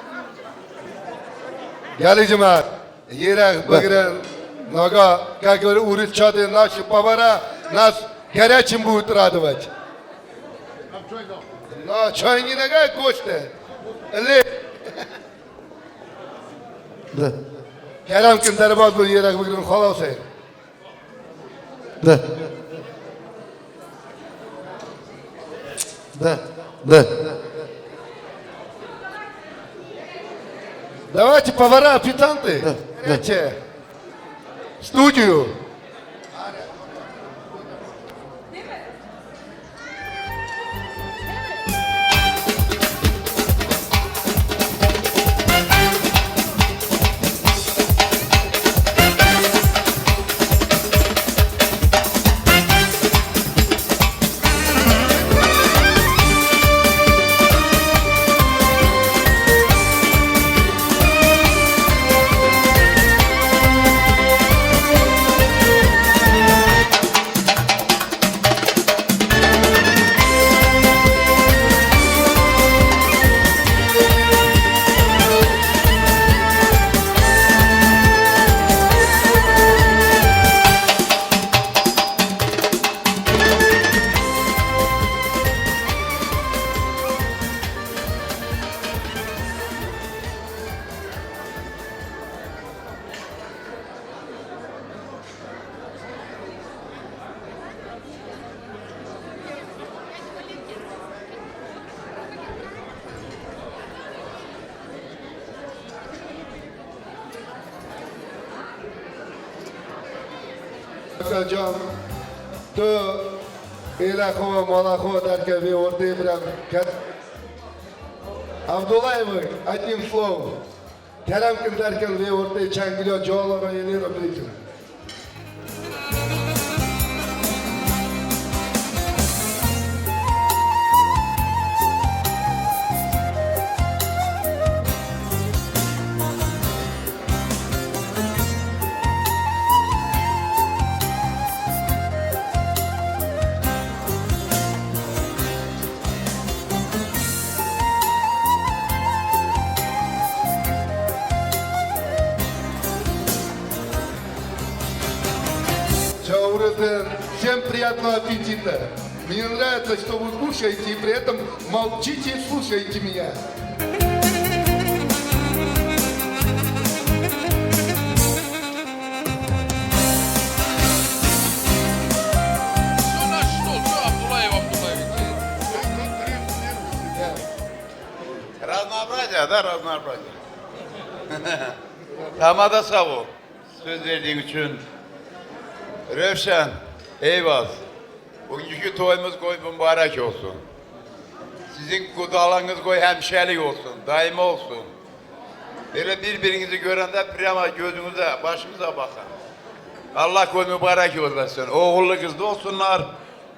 Gelî cimat. Yêre bigirin. Naga, kek ûrî çadê naşî pavara, nas gere çim bû tira diveç. Na, çaynî nege goşt e. Lê. De. Kerem kin derbaz bû yêre bigirin xalasê. De. De. De. Dawetî pavara pîtantê. De. De. Reçe. Stûdyo. Can, tu êla xwe, mala xwe derke vê ortê birem ket. Abdullah, I think flow. Kerem kin derken vê ortê çend gila cala ra yê lê ra bêkin. Чаурызын, всем приятного аппетита! Мне нравится, что вы кушаете и при этом молчите и слушаете меня. Разнообразие, да, разнообразие. Tamam da sağ ol. Söz verdiğin için. Rövşen, Eyvaz. Bugünkü toyumuz koy mübarek olsun. Sizin kutlamalarınız koy hemşelik olsun, daim olsun. Böyle birbirinizi görende priyama gözünüze, başınıza bakın. Allah koy mübarek olsun. Oğullu kızlı olsunlar,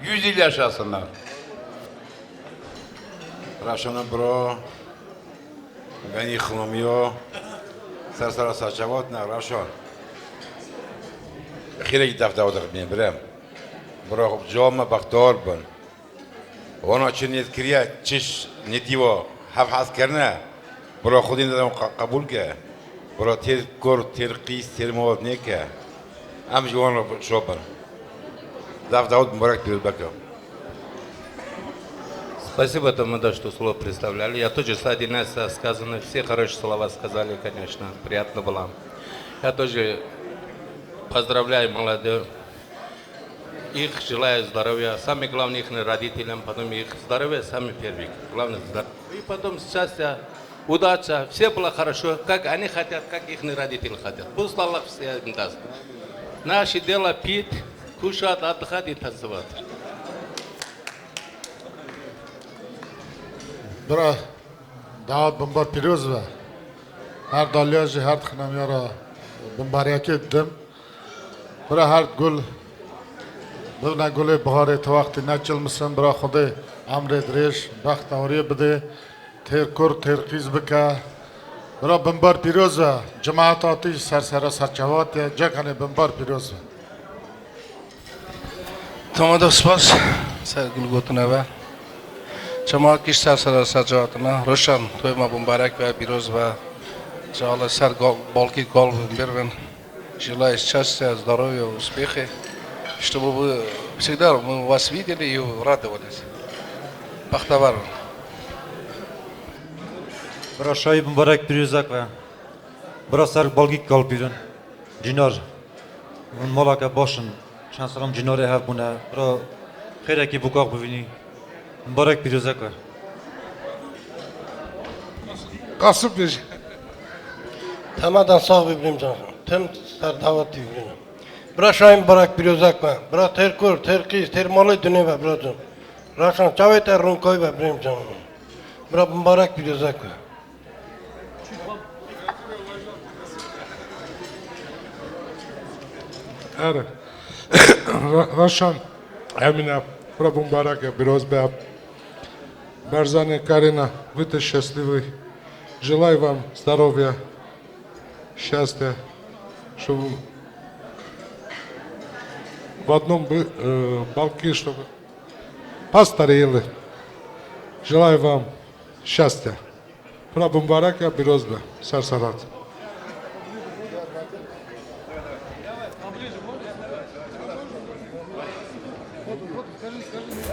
yüz yıl yaşasınlar. Raşana bro. Benî xilamiya ser sera saçevat ne raşa. Xêrek def dawet xibîn birem. Bira xwe cama bextewar bin. Wana çi nêz kiriye, çiş nêdîwa, hev hez kirine. Bira Xwedê ne qe-, qebûl ke. Bira têr kur, têr qîs, têr mewad nêke. Em ji wan re şo bin. Def dawet mubarek pîroz beke. Спасибо, Тамада, что слово представляли. Я тоже, сзади нас сказано, все хорошие слова сказали, конечно, приятно было. Я тоже поздравляю молодых. Их желаю здоровья. Самое главное, их родителям, потом их здоровье, самое первое. Главное, здоровье. И потом счастья, удача. Все было хорошо, как они хотят, как их родители хотят. Пусть Аллах всем даст. Наши дела пить, кушать, отдыхать и танцевать. Bira, dawet bimbar pîroz be. Her daliya jî her dixinamiya re bimbariyekê didim. Bira her gul bibine gulê biharê, ti wextî neçilmisin. Bira Xwedê emrê dirêj, bextewariyê bidê. Têr kur, têr qîz bike. Bira Bimbar pîroz be. Cemaeta tî ser sera serçava te, cekanê Bimbar pîroz be. Tamam da spas. Ser gul gotine be. Çema kiş ser sera serçava te ne. Roşan, toy me bimbarek be, pîroz be. Çağla ser gol, balkî gol bin bir bin. Jilay şaştê, zdaroyo, uspêxê. İşte bu, bu, sikdar, bu vasfî dili yu rade waliz. Bextevar. Bira şahî bimbarek pîrozek be. Bira ser balgîk kalpîrin. Cînar. Min maleke baş in. Çend salam cînarê hev bûne. Bira xêrekî bûkak bivînî. Mbarek pîrozek be. Qasim bêje. Temadan sax bî birîm can. Tim ser dawet tî birîm. Bira şahî mbarek pîrozek be. Bira têr kur, têr qîz, têr malê dunê be bira can. Raşan çavê te rûnkay be birîm can. Bira mbarek pîrozek be. Erê. Ra-, Raşan Emine, bira mbarek e, pîroz be. Berzanê Karina, bitte счастливый. Желаю вам здоровья, счастья, чтобы в одном бы, э, балке, чтобы постарели. Желаю вам счастья. Bira mbarek e, pîroz be. Ser serat.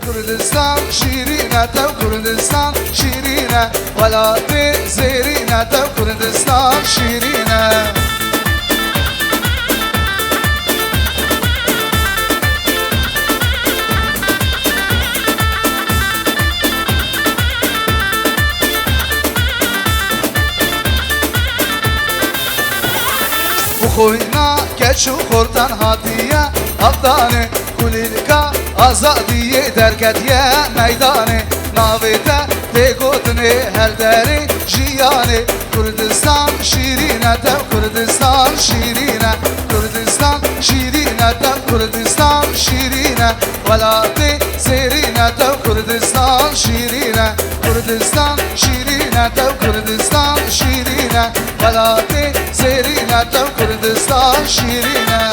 Kurdistan şîrîn e, tev Kurdistan şîrîn e. Welatê zêrîn e, tev Kurdistan şîrîn e. Bi xwîna keç û xortan hatiye avdanê, kulîlka azadiyê derketiye meydanê. Navê te tê gotinê her derê jiyanê. Kurdistan şîrîn e, tev Kurdistan şîrîn e. Kurdistan şîrîn e, tev Kurdistan şîrîn e. Welatê zêrîn e, tev Kurdistan şîrîn e. Kurdistan şîrîn e, tev Kurdistan şîrîn e. Welatê zêrîn e, tev Kurdistan şîrîn e.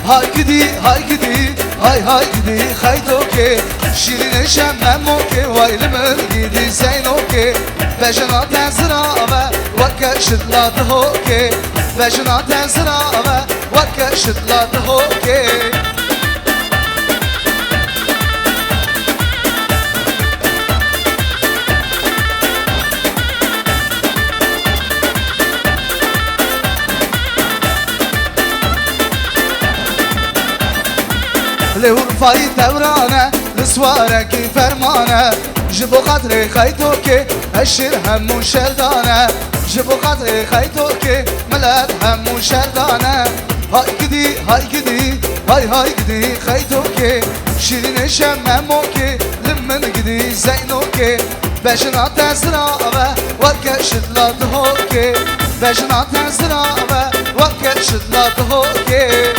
Hay gidî, hay gidî, hay hay gidî xeytokê. Şîrînê şem memokê, way li min gidî zeynokê. Bejna te zira ve weke şitla dihokê. Bejna te zira ve weke şitla dihokê. Lê Urfayî tewran e, li Swarekî ferman e. Ji bo xatirê xeytokê, eşîr hemû şerdan e. Ji bo xatirê xeytokê, milet hemû şerdan e. Hay gidî, hay gidî, hay hay gidî xeytokê. Şîrînê şem memokê, li min gidî zeynokê. Bejna te zira ve weke şitla dihokê. Bejna te zira ve weke şitla dihokê.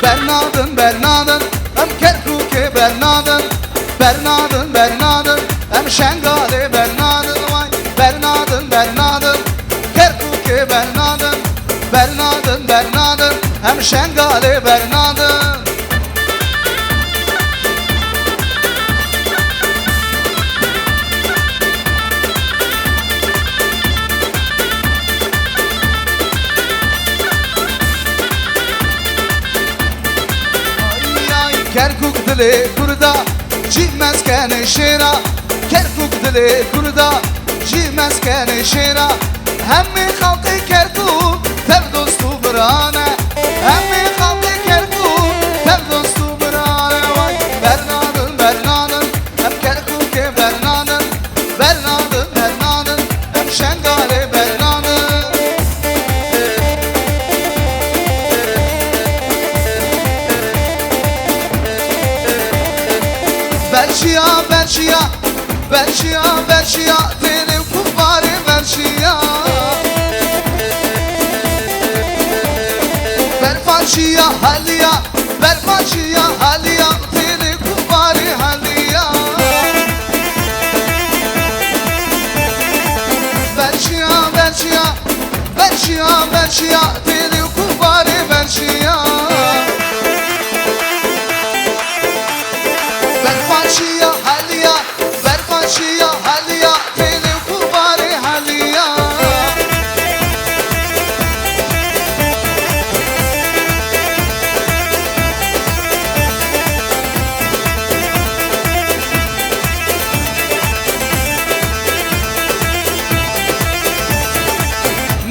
Bernadin, bernadin, em Kerkûkê bernadin. Bernadin, bernadin, em Şengalê bernadin, way. Bernadin, bernadin, Kerkûkê bernadin. Bernadin, bernadin, em Şengalê bernadin. Ay, ay, Kerkûk dilê Kurda, cî meskenê şêra. Kerkûk dilê Kurda, cî meskenê şêra. Hemî xelqê Kerkûk tev dost û biran e. Hemî xelqê Kerkûk tev dost û biran e. Way, bernadin, bernadin, em Kerkûkê bernadin. Bernadin. Berşiya, berşiya, berşiya, berşiya, têlê û kuvarê berşiya. Berfaşiya haliya, berfaşiya haliya, têlê kuvarê haliya. Berşiya, berşiya, berşiya, berşiya, têlê û kuvarê berşiya. Berfaşiya haliya, berfaşiya haliya, têlê û kuvarê haliya.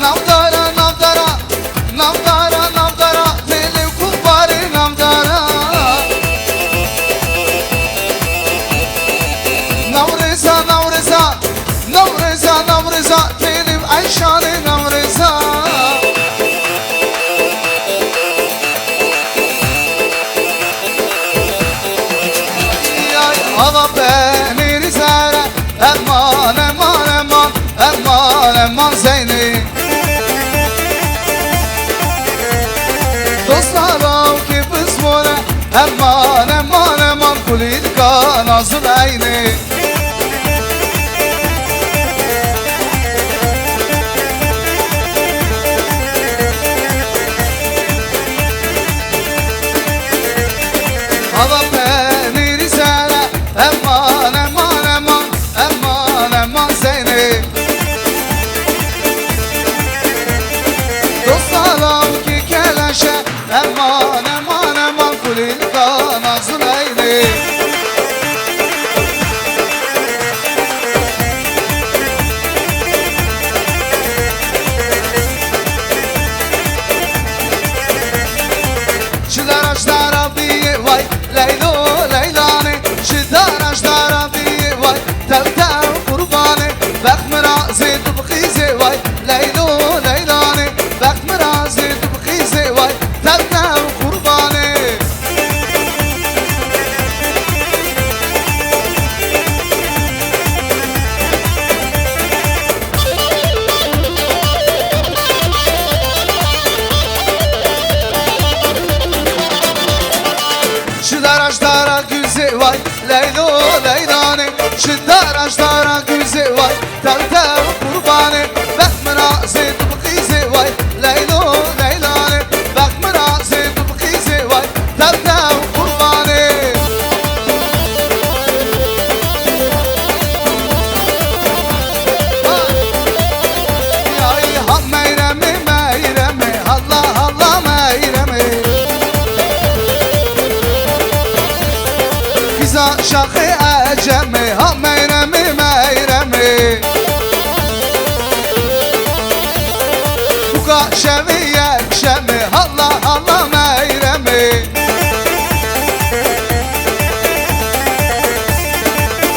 Navdara, navdara, navdara, navdara, têlê û kuvarê navdara. Navrêza, Navrêza, Navrêza, Navrêza, têlê û eyşanê Navrêza. Yay, ala penêrî zere, eman, eman, eman, eman, eman Zeynê. Dosta lawkê bizmore, eman, eman, eman, kulîlka Nazil Eynê. Ala penîrî zere, eman, eman, eman, eman, eman Zeynê. Dosta lawkê keleşe, eman, eman, eman, kulîlka Nazil Eynê. Ji dara ji dara biyê way, Leylo Leylanê. Ji dara ji dara biyê way, tew tew qurbanê. Bext mirazê tu bixîzê way, Leylo Leylanê. Bext mirazê tu bixîzê way, tev tev qurbanê. Ji dara ji dara guzê way, Leylo Leylanê. Ji dara ji dara guzê way, tev tev qurbanê. Bext mirazê tu bixîzê way, Leylo Leylanê. Bext mirazê tu bixîzê way, tev tev qurbanê. Ay, ha Meyremê, Meyremê, Allah, Allah Meyremê. Kîza şaxê Ecemê, ha Meyremê, Meyremê. Buka şevê yekşemê, Allah, Allah Meyremê.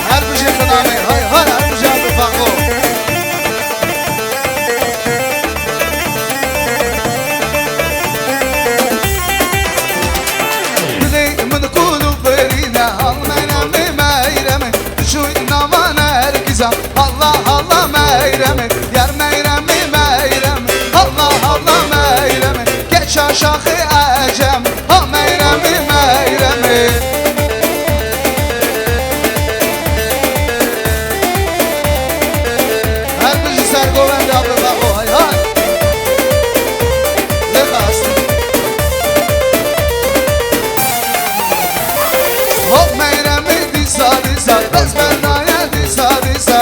Her bijî xinanê, hay hay, her bijî Abdulbaqo. Dilê min kul û birîne, al Meyremê, Meyremê. Dişûy nava Nergîza, Allah, Allah Meyremê. Yar Meyremê, Meyremê, Allah, Allah Meyremê. Keça şaxê Ecem, ha Meyremê, Meyremê. Her bijî sergovend Abdulbaqo, hay hay. Lê qas. Hop Meyremê dîsa dîsa, dest berdaye dîsa dîsa.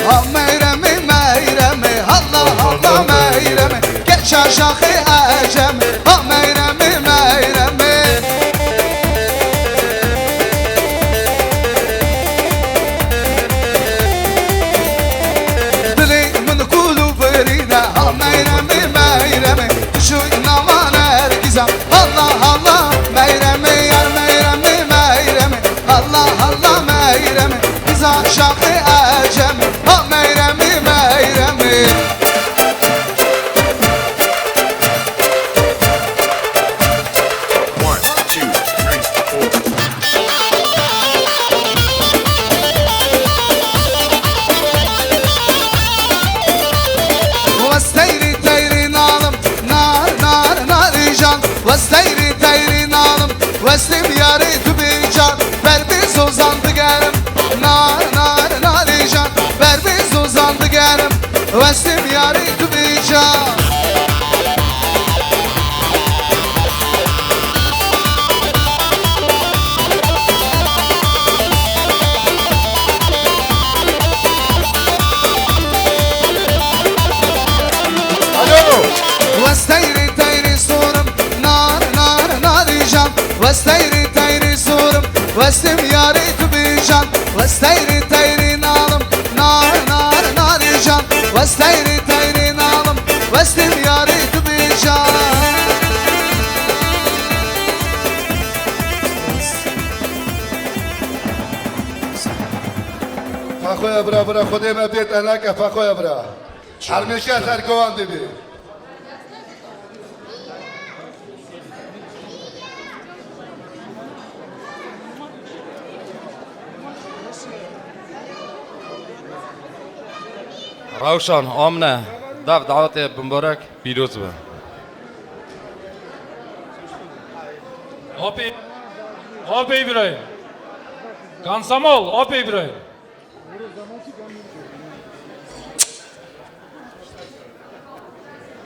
Ha Meyremê, Meyremê, Allah, Allah Meyremê. Keça şaxê Ecemê, ha Meyremê, Meyremê. Dilê min kul û birîne, ha Meyremê, Meyremê. Dişûy nava Nergîza, Allah, Allah Meyremê, yar Meyremê, Meyremê. Allah, Allah Meyremê. Kîza şaxê Ecemê, ha Meyremê, Meyremê. Teyrî teyrî zorim, westim yarê tu bêjan. Wes teyrî teyrî nalim, nar nar narê jan. Wes teyrî teyrî nalim, westim yarê tu bêjan. Fexoya bira, bira, Xwedê me bêt eneke, fexoya bira. Hermêşe ser gowan dibê. Rewşan, amne, dev dawetê bimborek pîroz be. Apê, apê Îbrahîm. Kansamol, apê Îbrahîm.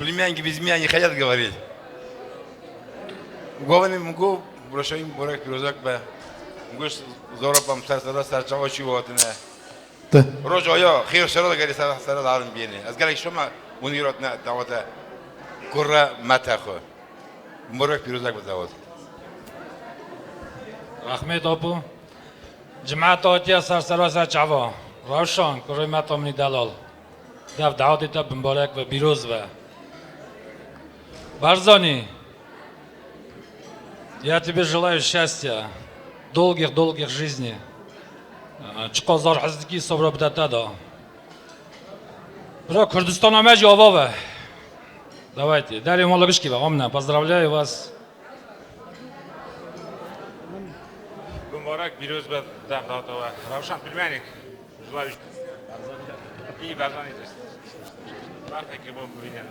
Bilmeyen ki bilmeyen ki xeyat gavarî. Govene min go, Roşayî borek pîrozek be. Min go zora pam ser sera ser çava çî hatine. Te. Roja ya xêr sera da gelê ser sera da harin biyene. Ez gelek şoma unî rotne dawete kurre mete xwe. Borek pîrozek be dawet. Rehmet apo. Cemaet hatiye ser sera ser çava. Rewşan, kurê me Tomî Delal. Dev dawetê te bimbarek ve, pîroz ve. Barzanî. Ya ti bir желаю счастья. Долгих, долгих жизни. Çiqa zar hez dikî, sabra bide te da. Bira Kurdistana me jî ava ve. Давайте. Derê mala gişkî ve. Amne. Поздравляю вас. Бимбарак, пирӯз бе, дев дата ва равшан пилменик. Жлаю. И Барзани дишт. Бахте ки бо бувинен.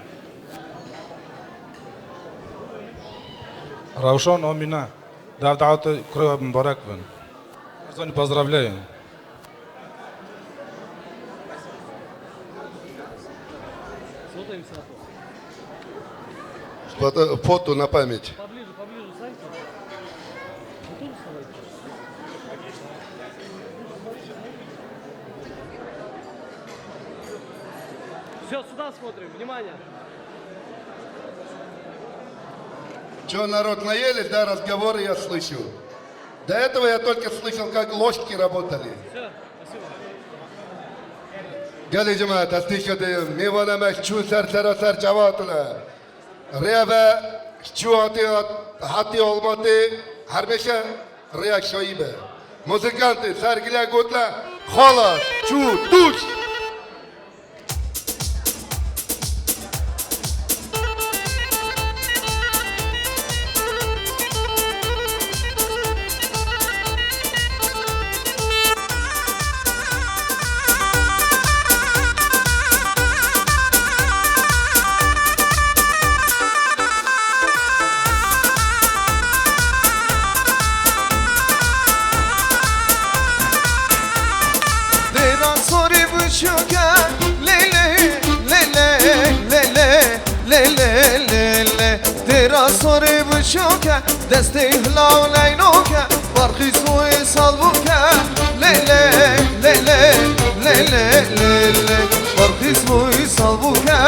Равшан Амина, дев дата курэ бимбарак бин. Барзани поздравляю. Фото, фото на память. Поближе, поближе, Санька. Вот тут вставай. Всё, сюда смотрим, внимание. Чё, народ, наелись, да, разговоры я слышу. До этого я только слышал, как ложки работали. Всё, спасибо. Gelê cemaet, ez têşke diyim. Mêvana me çûn ser sera ser çava hatine. Rêya ve çû hatê hat-, hatê olmatê hermeşe rêya şayî be. Muzikantê sergile gotle xalas, çû, tûş. Dêra sorê biçûke, lê lê, lê lê, lê lê, lê lê, lê lê. Dêra sorê biçûke, destê hilaw leynoke, barxîs bûyê salbûke, lê lê, lê lê, lê lê, lê lê. Barxîs bûyê salbûke,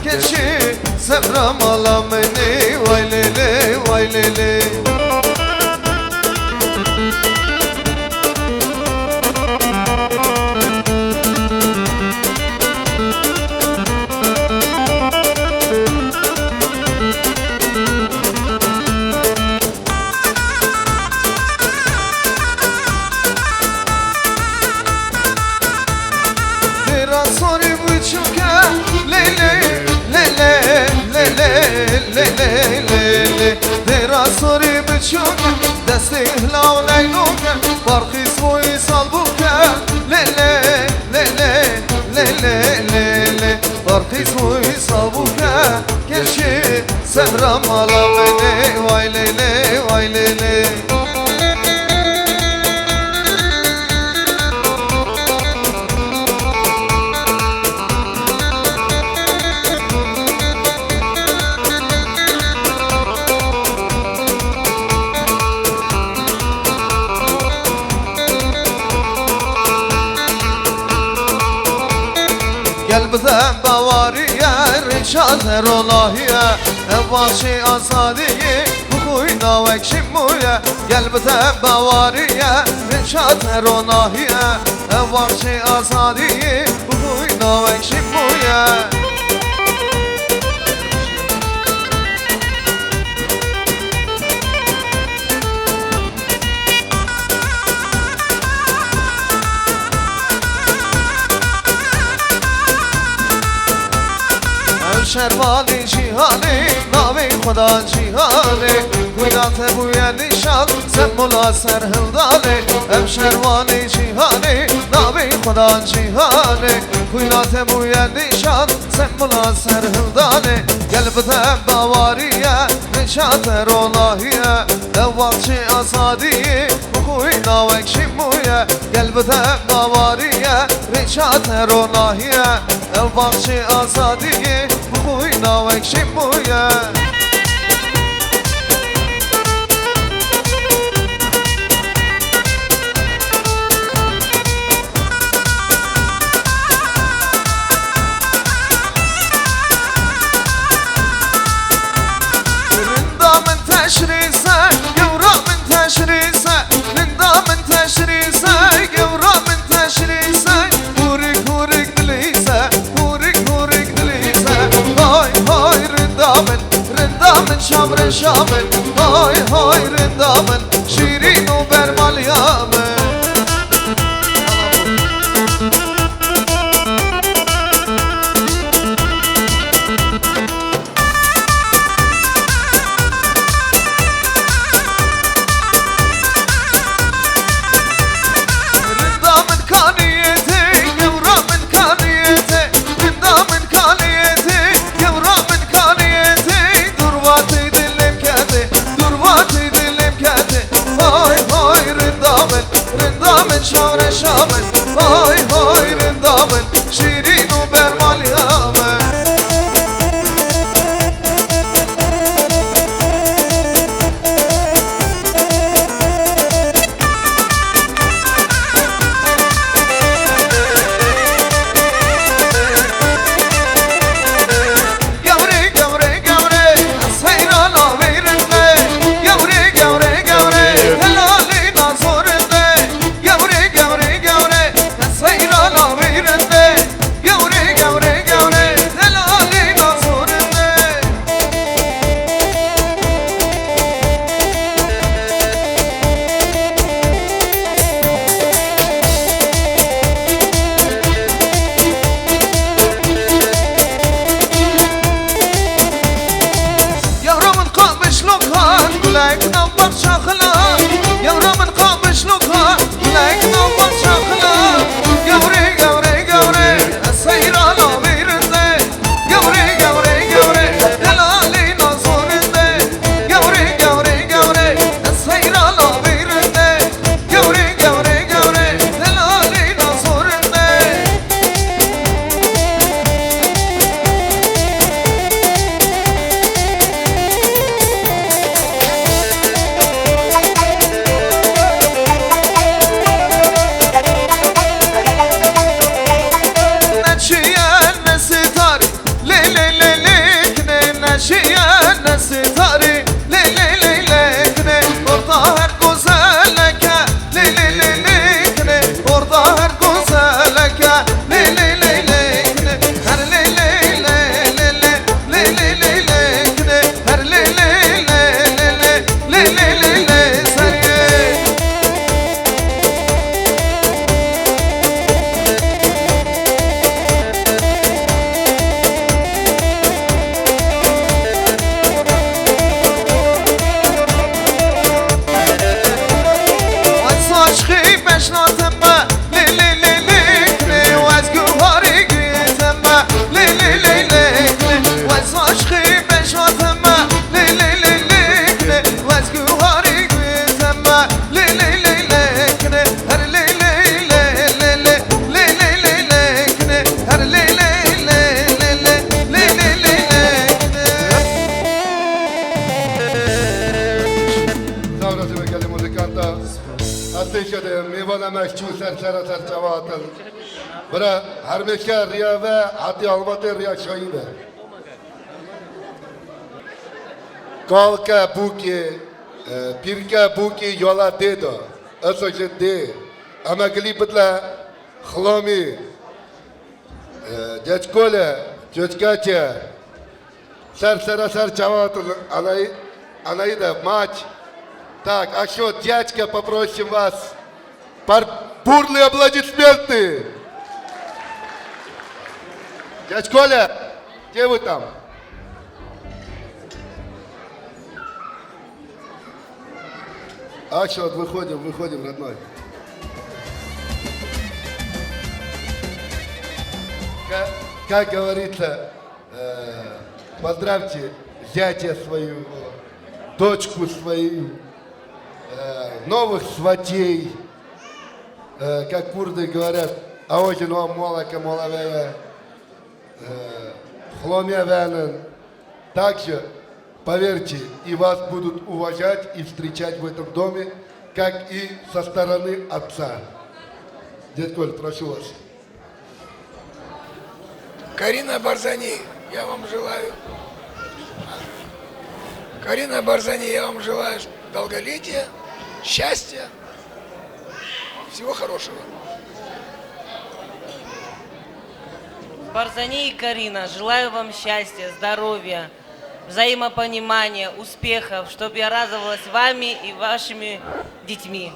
keçê sebra mala min ê, way lê lê, way lê lê. Dêra sorê biçûke, lê lê, lê lê, lê lê, lê lê, lê lê. Dêra sorê biçûke, destê hilaw leynoke, barxîs bûyê salbûke, lê lê, lê lê, lê lê, lê lê. Barxîs bûyê salbûke, keçê sebra mala min ê, way lê lê, way lê lê. Gel bize bawariye, rêça zerolahiye, ev başê azadiyê, bi xwîna Wek şîmûye, gel bide bawariye, Rêça te ronahiye, ev baxçê azadiyê, bûyna wek şîmûye. Ew şervanê cîhanê, navê xwe da cîhanê, xwîna te bûye nîşan, sembola serhildanê. Ew şervanê cîhanê, navê xwe da cîhanê, xwîna te bûye nîşan, sembola serhildanê. Gel bide bawariye, Rêça te ronahiye, ew baxçê azadiyê, bûyna wek şîmûye. Gel bide bawariye, Rêça te ronahiye, ew baxçê azadiyê, bûyna wek şîmûye. Rinda min teşrîse, gewra min teşrîse, rinda min teşrîse, gewra min teşrîse, hûrik hûrik dilîse, hûrik hûrik dilîse. Hay hay rinda min, rinda min şamre şamin, hay hay rinda min, şîrîn û bermaliya min. Rinda min kaniyê te, gewra min kaniyê te, rinda min kaniyê te, gewra min kaniyê te, durvatê dilê min kete, durvatê dilê min kete. Hay hay rinda min, rinda min şamre şamin, hay hay rinda min, şîrîn û bermaliya min. Gewre, gewre, gewre, seyra navê rinde. Gewre, gewre, gewre, helalê nazo rinde. Gewre, gewre, gewre, seyra navê rinde. Gewre, gewre, gewre, helalê nazo rinde. Yavra min qabişlokan, gulek nav parça xila. Yavra min qabişlokan, gulek nav parça xila. Gewre, gewre, gewre, seyra navê rinde. Gewre, gewre, gewre, delalê nazo rinde. Gewre, gewre, gewre, seyra navê rinde. Gewre, gewre, gewre, delalê nazo rinde. Neçiye ne sitarî, lê lê lê lê kine, neçiye ne sitarî, lê lê lê lê kine, orta her gozeleke, lê lê lê lê kine, orta her gozeleke, lê lê lê lê kine, her lê lê lê lê lê, lê lê lê lê kine, her lê lê lê lê lê, lê lê lê lê serê. Ez aşqî beşnatim me, lê lê lê lê kine, ez guharî girîtim me, lê lê lê lê kine, ez aşqî beşnatim me, lê lê lê lê kine, ez guharî girîtim me, lê lê lê lê kine, her lê lê lê lê lê, lê lê lê lê kine, her lê lê lê lê lê, lê lê lê lê kine. Sağ olasın, gelin muzikanta. Ez têkede mêvana me çû ser sera ser çava hatin. Bira hermêşke riya ve hetî almatê riya çayî ve. Kalke bûkê E, pîrke bûkî yola dê de. Eso ji dê. Eme gilî bidle xilomî. E, Keçkole, Keçkaçe. Ser, sera, ser çavat, anayı, anayı da maç. Так, а что, дядька, попросим вас. Пар-, бурные аплодисменты. Дядь Коля, где вы там? А что, выходим, выходим, родной. Как, как говорится, э, поздравьте зятя своего, дочку свою, э, новых сватей, э, как курды говорят, а очень вам молоко молодая, э, хломья вянын. Также, поверьте, и вас будут уважать и встречать в этом доме, как и со стороны отца. Дядь Коль, прошу вас. Карина Барзани, я вам желаю. Карина Барзани, я вам желаю долголетия, счастья, всего хорошего. Барзани и Карина, желаю вам счастья, здоровья, взаимопонимания, успехов, чтобы я радовалась вами и вашими детьми.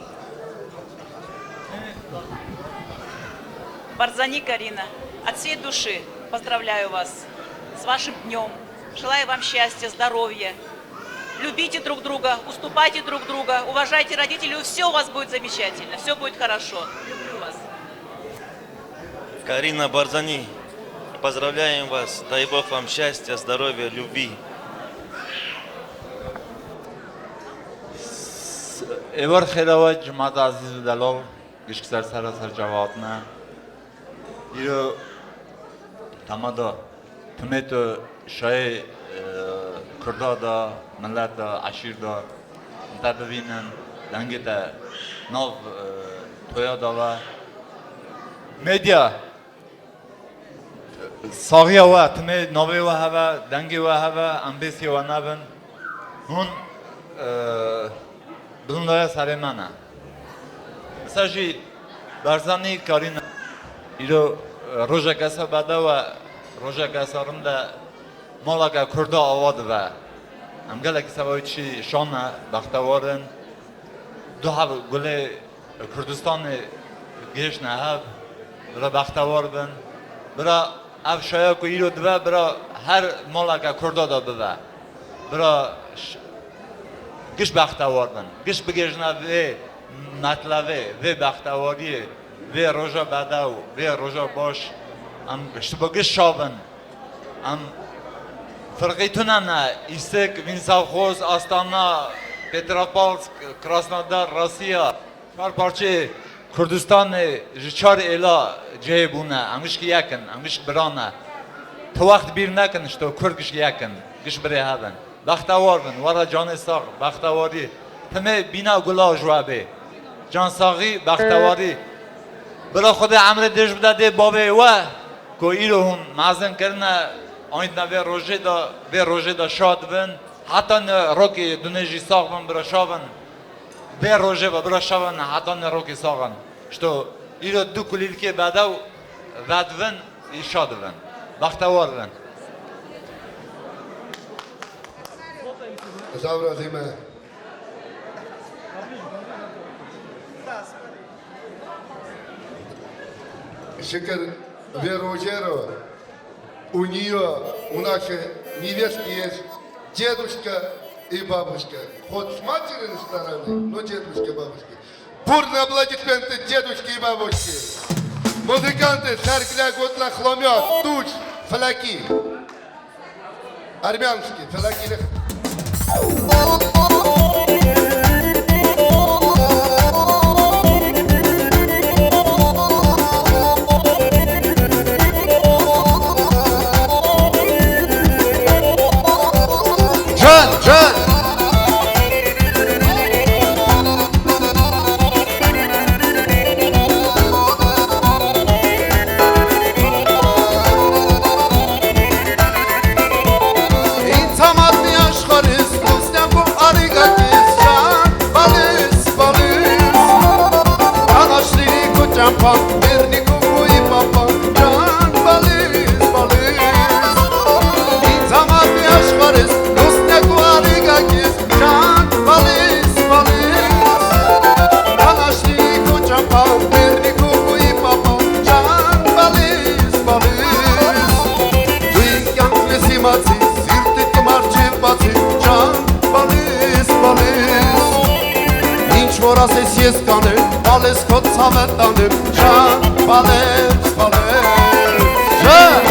Барзани Карина, от всей души поздравляю вас с вашим днём. Желаю вам счастья, здоровья. Любите друг друга, уступайте друг друга, уважайте родителей, и всё у вас будет замечательно, всё будет хорошо. Люблю вас. Карина Барзани, поздравляем вас. Дай Бог вам счастья, здоровья, любви. Êvar xêra we cimata ezîz û delal, gişk ser sera ser çava hatine. Îro temada timê tu şayê, e, Kurda da, millet da, eşîr da, te bivînin, dengê te nav, e, toya da ve. Medya, saxiya we, timê navê we heve, dengê we heve, em bê sê we nebin. Hûn, e, bilindaya serê me ne. Dîsa jî Barzanî Karîna îro, e, rojek esa bedew e, rojek esa rind e, maleke Kurda ava dibe. Em gelekî seba wî tişî şan e, bextewar in. Du heb gulê Kurdistanê gihiştine hev, bira bextewar bin. Bira ev şaya ku îro dibe, bira her maleke Kurda de bibe. Bira ş-, giş bextewar bin. Giş bigihîjine vê metlevê, vê bextewariyê, vê roja bedew, vê roja baş. Em giş, bi giş şa bin. Em firqî tune ne, Îsik, Vînsavxoz, Astana, Petrapolsk, Krasnodar, Rasiya. Çar parçeyê Kurdistanê ji çar êla cihê bûne. Em gişkî yek in, em gişk bira ne. Ti wext bîr nekin, ji to Kurd gişkî yek in, giş birê hev in. Bextewar bin, were canê sax, bextewarî. Timê bîna gula ji we bê. Cansaxî, bextewarî. Bira Xwedê emrê dirêj bide dê bavê we, ku îro hûn mezin kirine, anîtine vê rojê de, vê rojê de şa dibin. Heta ne rokê dunê jî sax bin, bira şa bin. Vê rojê ve bira şa bin, heta ne rokê sax in. Ji to îro du kulîlkê bedew vedibin, şa dibin. Bextewar bin. Sağ ol, Azîme. Şikir vê rojê re û nîyo û naşe nîvêstiyê, cêduşke ê babuşke. Xwe sima çirin staranê, no cêduşke babuşke. Бурные аплодисменты дедушке и бабушке. Музыканты, sergile gotla xlomya, tuş, felakî. Армянский, филакилих. Can, can. Berni kukuy papa, can baliz, baliz. Înzama diyaş xwariz, rusne ku ariga kiz, can baliz, baliz. Kanaşli koçapa, berni kukuy papa, can baliz, baliz. Duy kyan klesimatsi, sirti kumar çevbatsi, can baliz, baliz. Ninç vorase sieskane, baliz kot savetane, can baliz, baliz. Can!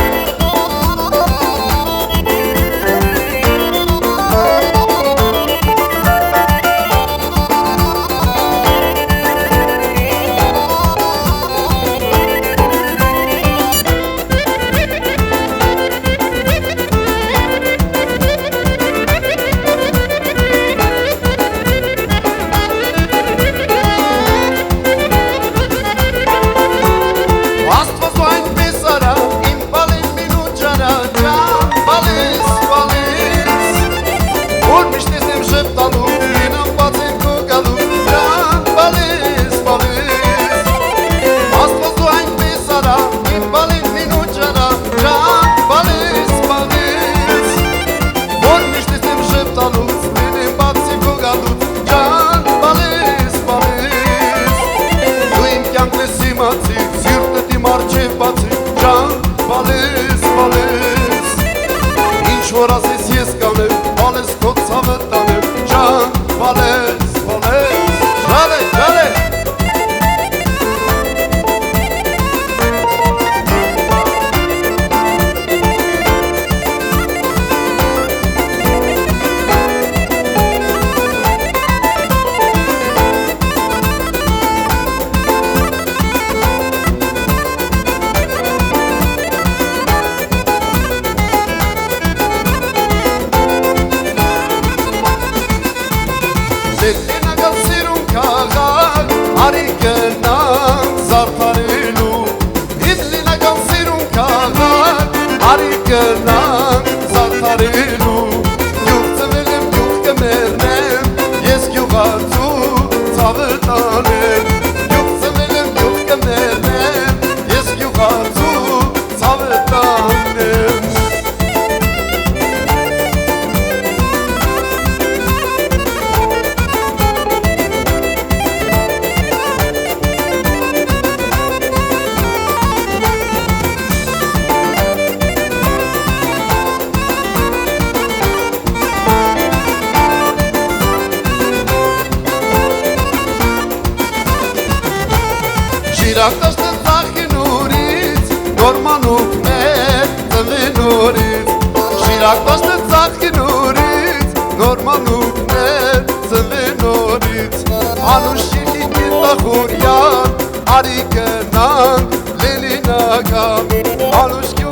Rast was ein besserer im Ballin Minucana, ja, Ballis, Ballis. Und mich ist im Schiff da nun, in einem Bad in Kugalu, ja, Ballis, Ballis. Rast was ein besserer im Ballin Minucana, ja, Ballis, Ballis. Vorništis tim žeptaluts, minim batsi vogaluts, can balis, balis. Duim kjanklis imatsi, sirte ti marčev batsi, can balis, balis. Inš voras es jeskane, balis kot savetane, can balis, balis. Čale, čale. Lêlîna gel sîrûn kaxak, arîkena zartarîlû. Hîdlîna gel sîrûn kaxak, arîkena zartarîlû. Yuh zivilim, yuh kemernem, yes yuh atû, savitanem. Yuh zivilim, yuh kemernem, yes yuh atû, savitanem. Şîrak taştı zahki nûrît, norma nûkne zimî nûrît. Şîrak taştı zahki nûrît, norma nûkne zimî nûrît. Anuşî kî kî taxûriya, arîkenan lêlînaga. Anuşî